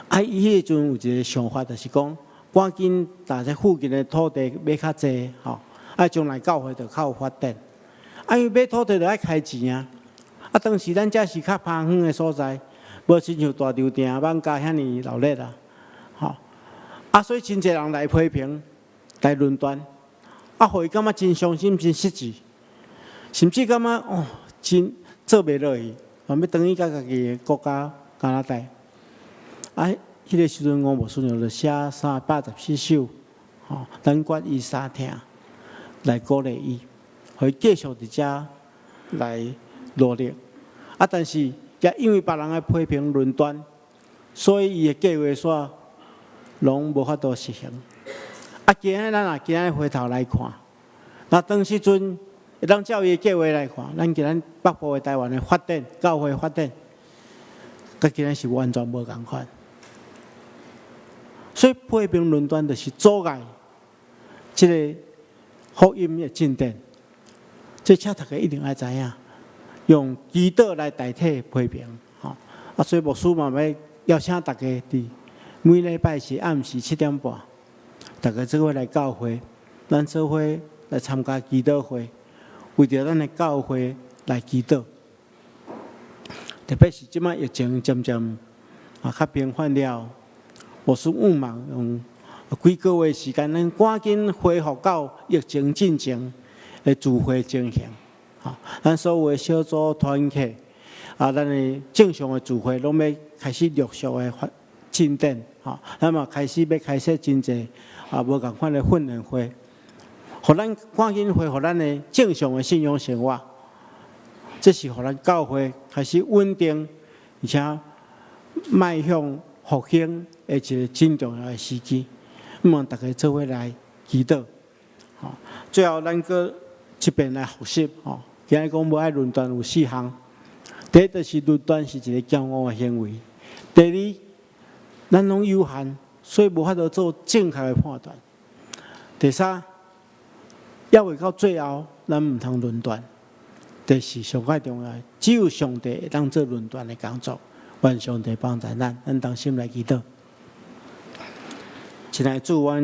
啊，伊彼個陣有一個想法，就是講趕緊把這附近的土地買較濟，吼，啊，將來教會就較有發展。啊，因為買土地就愛開錢啊。啊，當時咱遮是較偏遠的所在，無親像大稻埕、艋舺遐爾熱鬧啊，吼。啊，所以真濟人來批評、來論斷，啊，予伊感覺真傷心、真失志，甚至感覺哦，真做袂落去，嘛欲轉去到家己的國家加拿大。啊，彼個時陣，吳牧師娘就寫317首，吼，咱決伊三疼來鼓勵伊，予伊繼續佇遮來努力。啊，但是也因為別人的批評論斷，所以伊的計劃煞攏無法度實行。啊，今仔咱若今仔回頭來看，那當時陣會當照伊的計劃來看，咱今仔北部的台灣的發展，教會發展，佮今仔是完全無仝款。所以批評論斷就是阻礙這個福音的進展。這請大家一定愛知影，用祈禱來代替批評，吼。啊，所以牧師嘛欲邀請大家佇每禮拜四暗時7點半，大家做伙來教會，咱做伙來參加祈禱會，為著咱的教會來祈禱。特別是這擺疫情漸漸啊較平緩了，牧師向望用幾個月時間，咱趕緊恢復到疫情進前的聚會情形。啊，咱所有的小組團契啊，咱的正常的聚會攏欲開始陸續的發進展。吼，咱嘛開始欲開設真濟啊無仝款的訓練會，予咱趕緊恢復咱的正常的信仰生活。這是予咱教會開始穩定，而且邁向復興的一個真重要的時機。希望大家做伙來祈禱。吼，最後咱閣這遍來複習。吼，今日講無愛論斷有四項。第一，就是論斷是一个驕傲的行為；第二，咱攏有限，所以無法度做正確的判斷。第三，猶未到最後，咱毋通論斷。第四，上較重要，只有上帝會當做論斷的工作。願上帝幫助咱，咱同心來祈禱。親愛的主，阮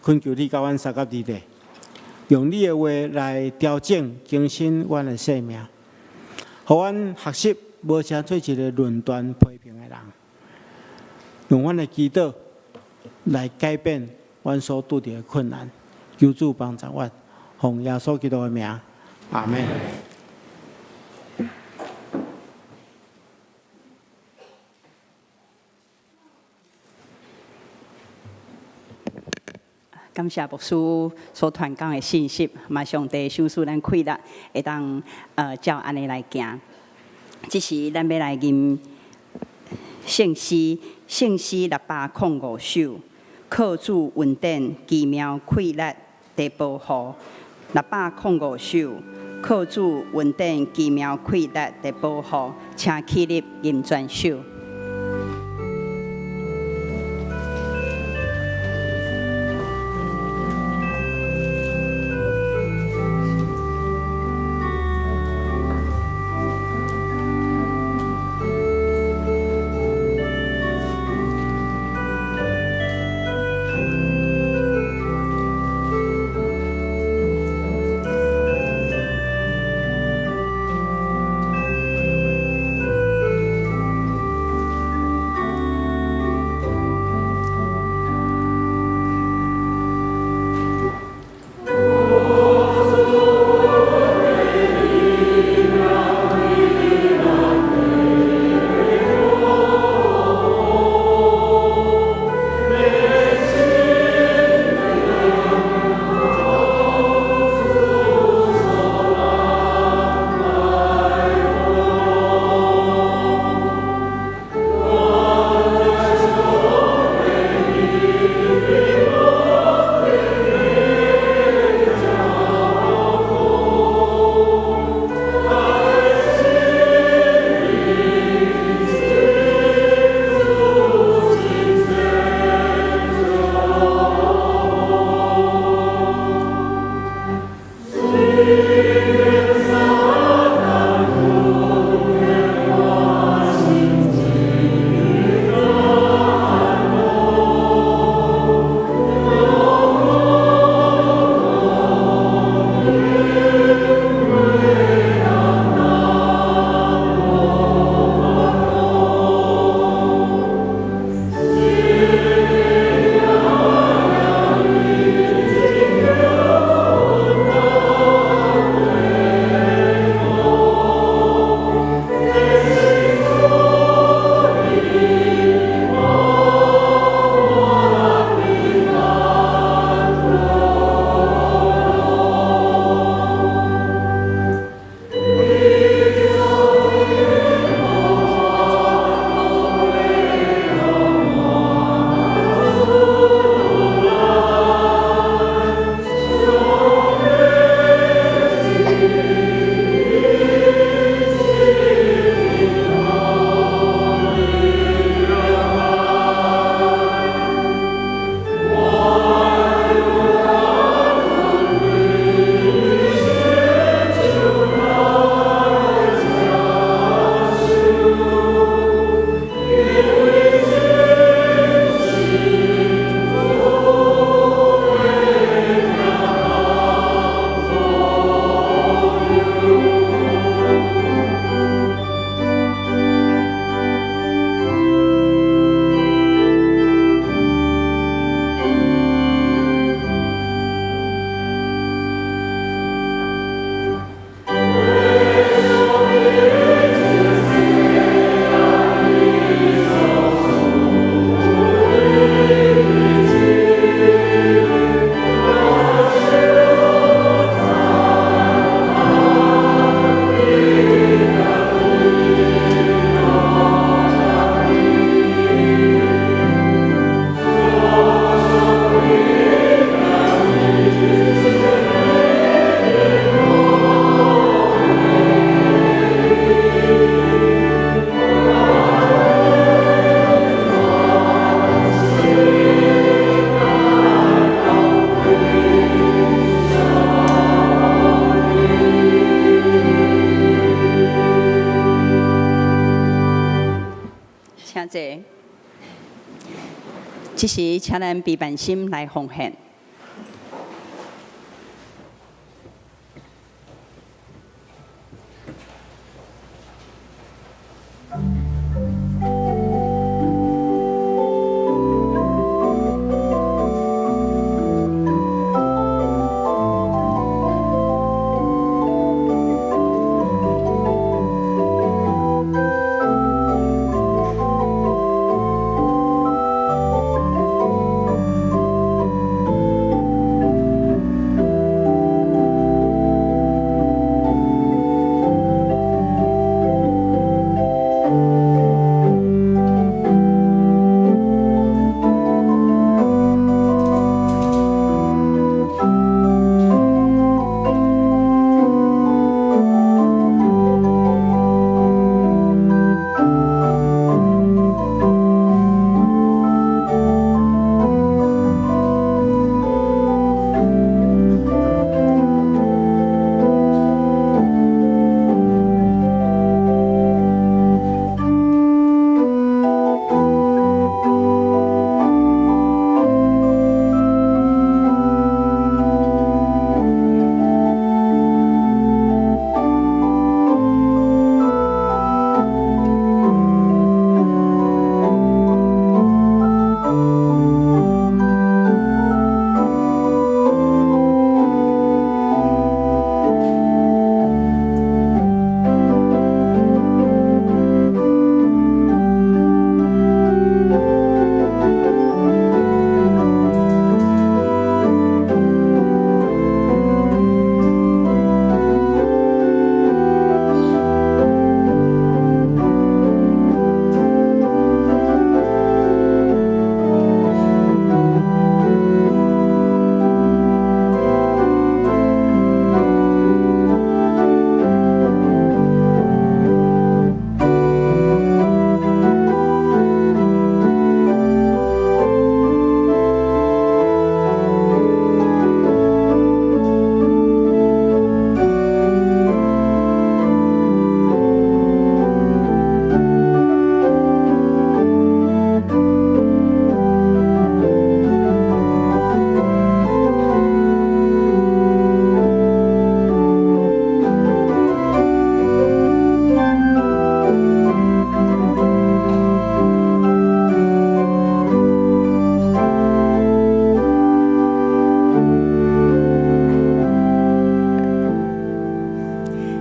懇求你佮阮相佮佇咧，用你的話來調整、更新阮的生命，予阮學習無成做一个論斷批評的人，用阮的祈禱來改變阮所拄著的困難。求主幫助阮，奉耶穌基督的名，阿們。感謝牧師所傳講的信息，嘛上帝賞賜咱氣力，會當照按呢來行。這時咱欲來吟聖詩，聖詩605首，靠主恩典奇妙氣力的保護。605首，靠主恩典奇妙氣力的保護，請起立吟全首。這時，請咱悲憫心來奉獻。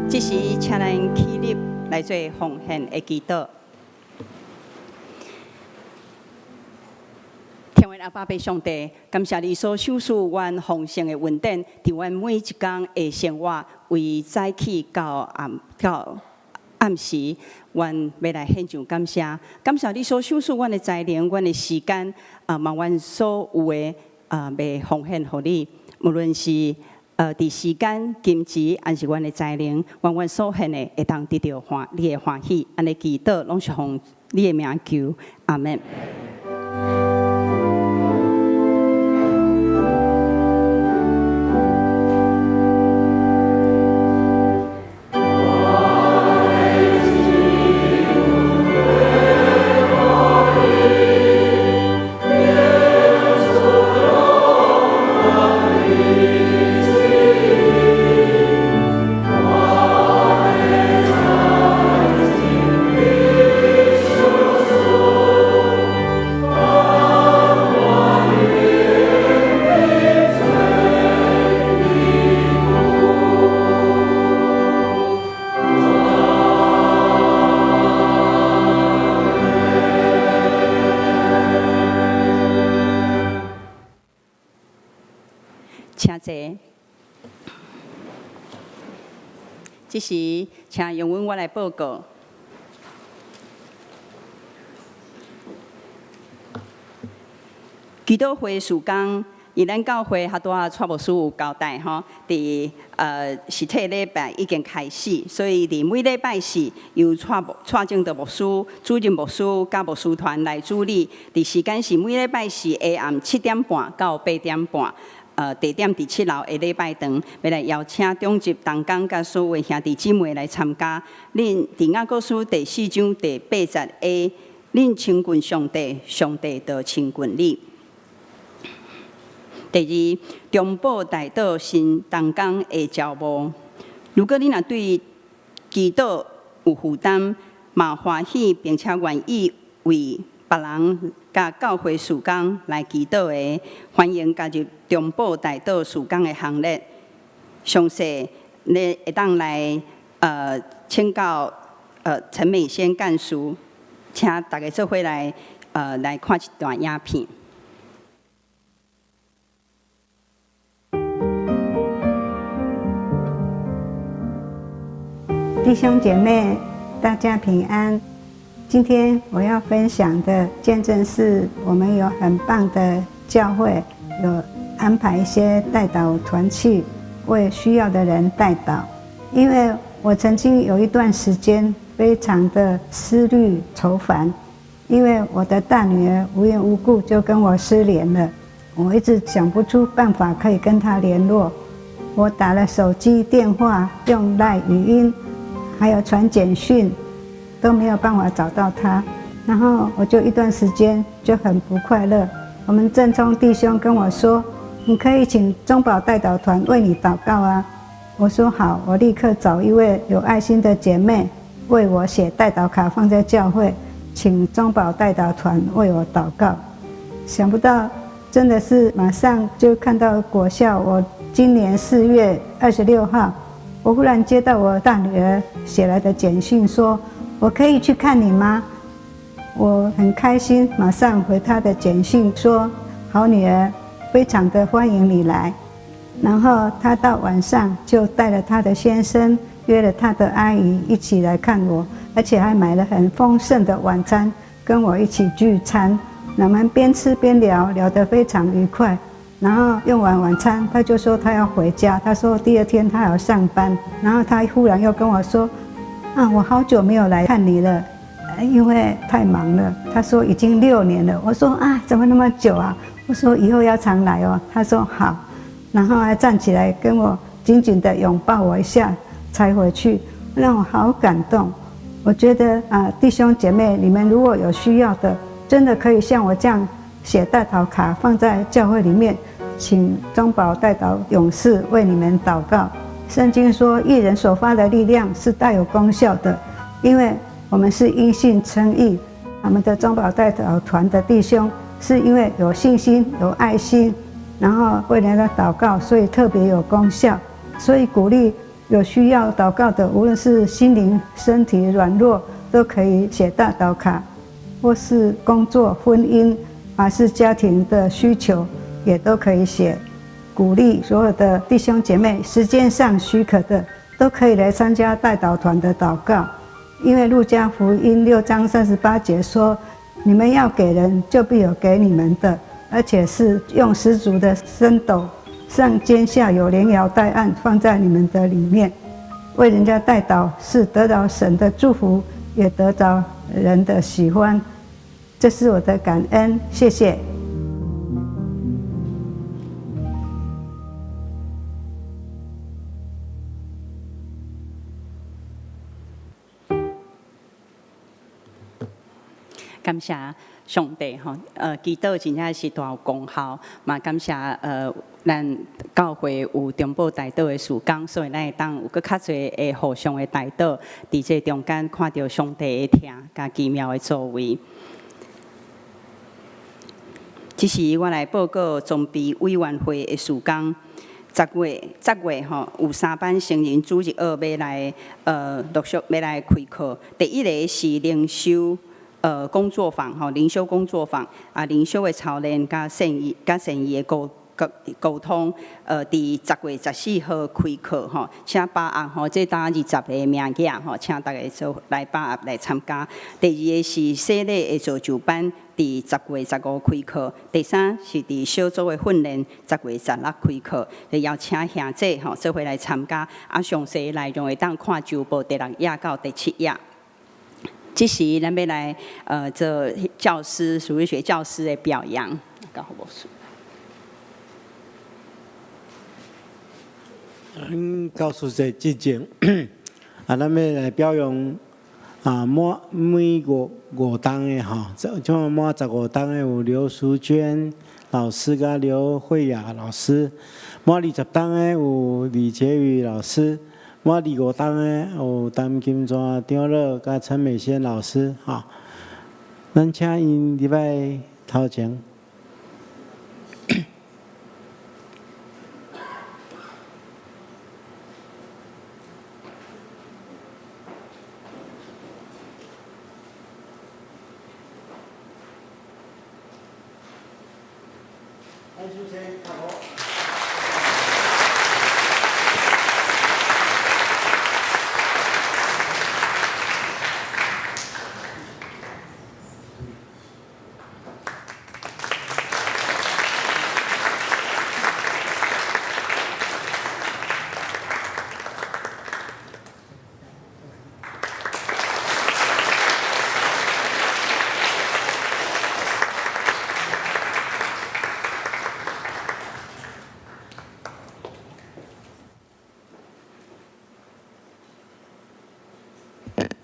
這時，請咱起立來做奉獻的祈禱。天父阿爸父上帝，感謝你所賞賜阮豐盛的恩典，佇阮每一工的生活，為早起到暗時，阮欲來獻上感謝。感謝你所賞賜阮的才能、阮的時間，啊，嘛阮所有的啊，欲奉獻予你。無論是佇時間、金錢，還是阮的才能，願阮所獻的會當得著歡你的歡喜。按呢祈禱，攏是奉你的名求，阿們。請坐。這時，請容阮我來報告。祈禱會事工，因咱教會拄仔蔡牧師有交代吼，佇實體禮拜已經開始，所以佇每禮拜四由蔡牧蔡正德牧師、主任牧師佮牧師團來主禮。佇時間是每禮拜四下暗7點半到8點半。地點佇7樓的禮拜堂，欲來邀請長執同工佮所有兄弟姊妹來參加。恁佇雅各書第四章第八節的，恁親近上帝，上帝就親近你。第二，中保代禱新同工的招募。如果你若對祈禱有負擔，嘛歡喜並且願意為別人佮教會事工來祈禱的，歡迎加入中保代禱事工的行列。詳細你會當來請教陳美仙幹事，請大家做伙來看一段影片。弟兄姐妹，大家平安。今天我要分享的見證是，我們有很棒的教會，有安排一些代禱團契，為需要的人代禱。因為我曾經有一段時間非常的思慮愁煩，因為我的大女兒無緣無故就跟我失聯了，我一直想不出辦法可以跟她聯絡。我打了手機電話，用 LINE 語音，還有傳簡訊，都沒有辦法找到她。然後我就一段時間就很不快樂。我們正聰弟兄跟我說：“你可以請中保代禱團為你禱告啊。”我說好，我立刻找一位有愛心的姐妹為我寫代禱卡放在教會，請中保代禱團為我禱告。想不到真的是馬上就看到果效。我今年4月26號，我忽然接到我大女兒寫來的簡訊，說我可以去看你嗎？我很開心，馬上回她的簡訊說：好女兒，非常的歡迎你來。然後她到晚上就帶了她的先生，約了她的阿姨一起來看我，而且還買了很豐盛的晚餐，跟我一起聚餐。我們邊吃邊聊，聊得非常愉快。然後用完晚餐，他就說他要回家，他說第二天他要上班。然後他忽然又跟我說：啊，我好久沒有來看你了，因為太忙了。他說已經6年了。我說啊，怎麼那麼久啊？我說以後要常來哦。他說好，然後還站起來跟我緊緊的擁抱我一下，才回去，讓我好感動。我覺得啊，弟兄姐妹，你們如果有需要的，真的可以像我這樣寫代禱卡放在教會裡面，請中保代禱勇士為你們禱告。聖經說，義人所發的力量是帶有功效的，因為我們是因信稱義。我們的中保代禱團的弟兄是因為有信心、有愛心，然後為人家禱告，所以特別有功效。所以鼓勵有需要禱告的，無論是心靈、身體軟弱，都可以寫代禱卡，或是工作、婚姻，還是家庭的需求，也都可以寫。鼓勵所有的弟兄姐妹，時間上許可的，都可以來參加代禱團的禱告。因為路加福音6章38節說：“你們要給人，就必有給你們的，而且是用十足的升斗，上尖下有連搖帶按，放在你們的裡面。”為人家代禱是得到神的祝福，也得到人的喜歡。這是我的感恩，謝謝。感謝上帝吼，祈禱真正是大有功效，嘛感謝咱教會有中保代禱的事工，所以咱會當有閣較濟的互相的代禱，佇這中間看著上帝的疼佮奇妙的作為。這時我來報告裝備委員會的事工。10月10月吼，有三班成人主日學欲來陸續欲來開課。第一個是靈修工作坊吼，靈修工作坊啊，靈修的操練佮善意的溝通，佇10月14號開課吼，請把握吼，這當20個名額吼，請大家做來把握來參加。第二個是洗禮的造就班，佇10月15開課。第三是佇小組的訓練，10月16開課，就邀請兄姊吼做伙來參加。啊，詳細內容會當看週報第六頁到第七頁。這時，咱欲來做教師主日學教師的表揚。交予牧師。咱教師節之前，啊，咱欲來表揚啊，滿每五五冬的吼，這這滿15冬的有劉淑娟、老師佮劉慧雅老師。滿20冬的有李杰宇老師，滿25冬的有陳金泉長老佮陳美仙老師，吼。咱請𪜶入來頭前。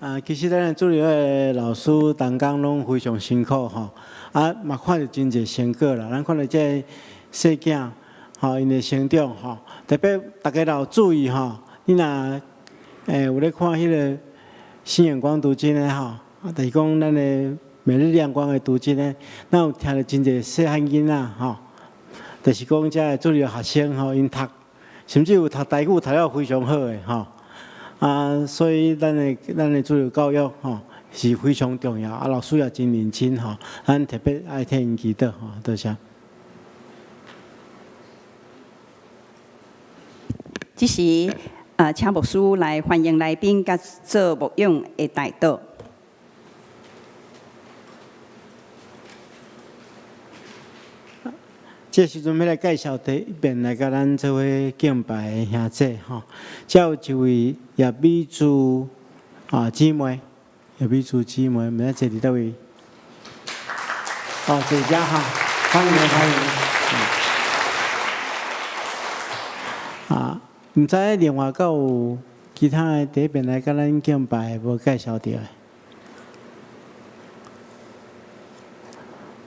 啊，其實咱主日的老師同工攏非常辛苦吼，啊，嘛看著真濟成果啦。咱看著這個細囝吼，𪜶的成長吼，特別大家若有注意吼，你若有咧看彼個新眼光讀經的吼，啊，就是講咱的每日亮光的讀經的，咱有聽著真濟細漢囡仔吼，就是講這个主日學生吼，𪜶讀，甚至有讀台語讀了非常好的吼。啊，所以咱的主日教育吼是非常重要。啊，老師也真認真吼，咱特別愛替𪜶祈禱吼，多謝。這時，請牧師來歡迎來賓，佮做牧養的代禱。這時陣欲來介紹第一遍來佮咱做伙敬拜的兄姊吼，這有一位葉美珠啊姊妹，葉美珠姊妹，毋知坐佇佗位？哦，坐遮吼，歡迎歡迎。啊，毋知另外閣有其他的第一遍來佮咱敬拜無介紹著的？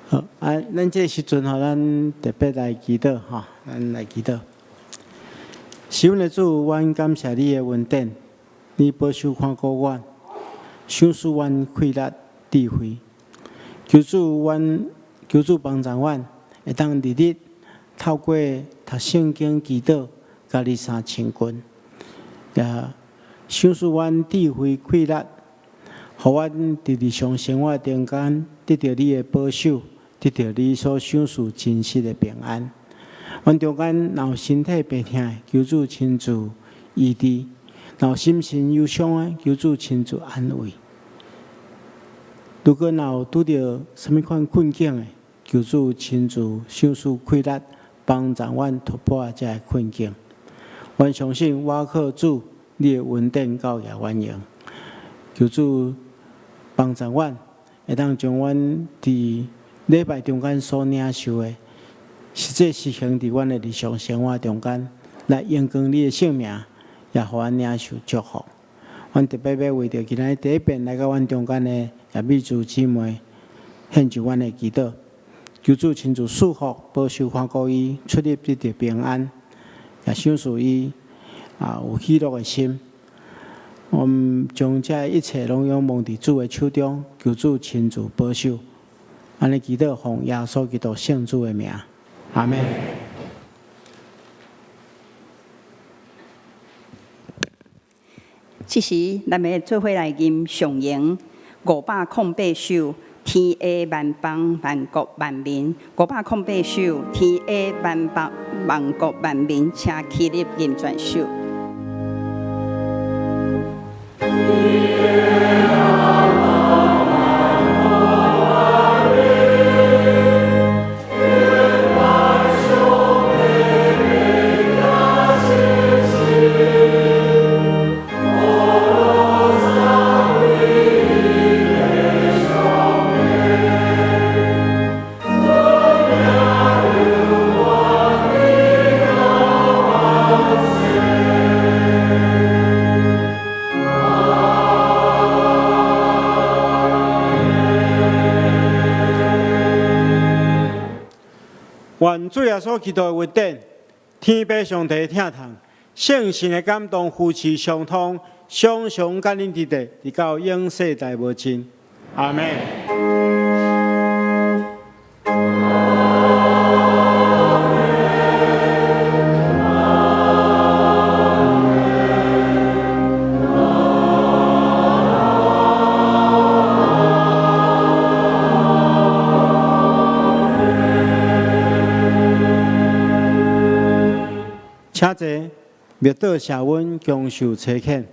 好，啊，咱這時陣吼，咱特別來祈禱吼，咱來祈禱。是阮的主，阮感謝你的恩典，你保守看顧阮，賞賜阮氣力智慧。求主，阮求主幫助阮，會當日日透過讀聖經祈禱，佮你相親近。也賞賜阮智慧氣力，予阮佇日常生活中間得著你的保守。得著你所賞賜真實的平安。阮中間若有身體病痛的，求主親自醫治；若有心神憂傷的，求主親自安慰。如果若有拄著啥物款困境的，求主親自賞賜氣力，幫助阮突破這个困境。阮相信倚靠主，你的恩典夠額阮用。求主幫助阮，會當將阮佇禮拜中間所領受的，實際實行佇阮的日常生活中間，來榮光你的聖名，也予阮領受祝福。阮特別欲為著今仔日第一遍來到阮中間的葉美珠姊妹，獻上阮的祈禱，求主親自賜福、保守、看顧伊，出入得著平安，也賞賜伊啊有喜樂的心。我們將這一切攏仰望佇主的手中，求主親自保守。按呢祈禱，奉耶穌基督聖主的名，阿們。這時，咱欲做伙來吟上詠508首《天下萬邦萬國萬民》。508首《天下萬邦萬國萬民》，請起立吟全首。 Amen. 願主耶穌基督的恩典，天父上帝的疼痛，聖神的感動扶持相通，常常佮恁佇咧，直到永世代無盡。阿們。請坐，默禱謝恩，共受差遣。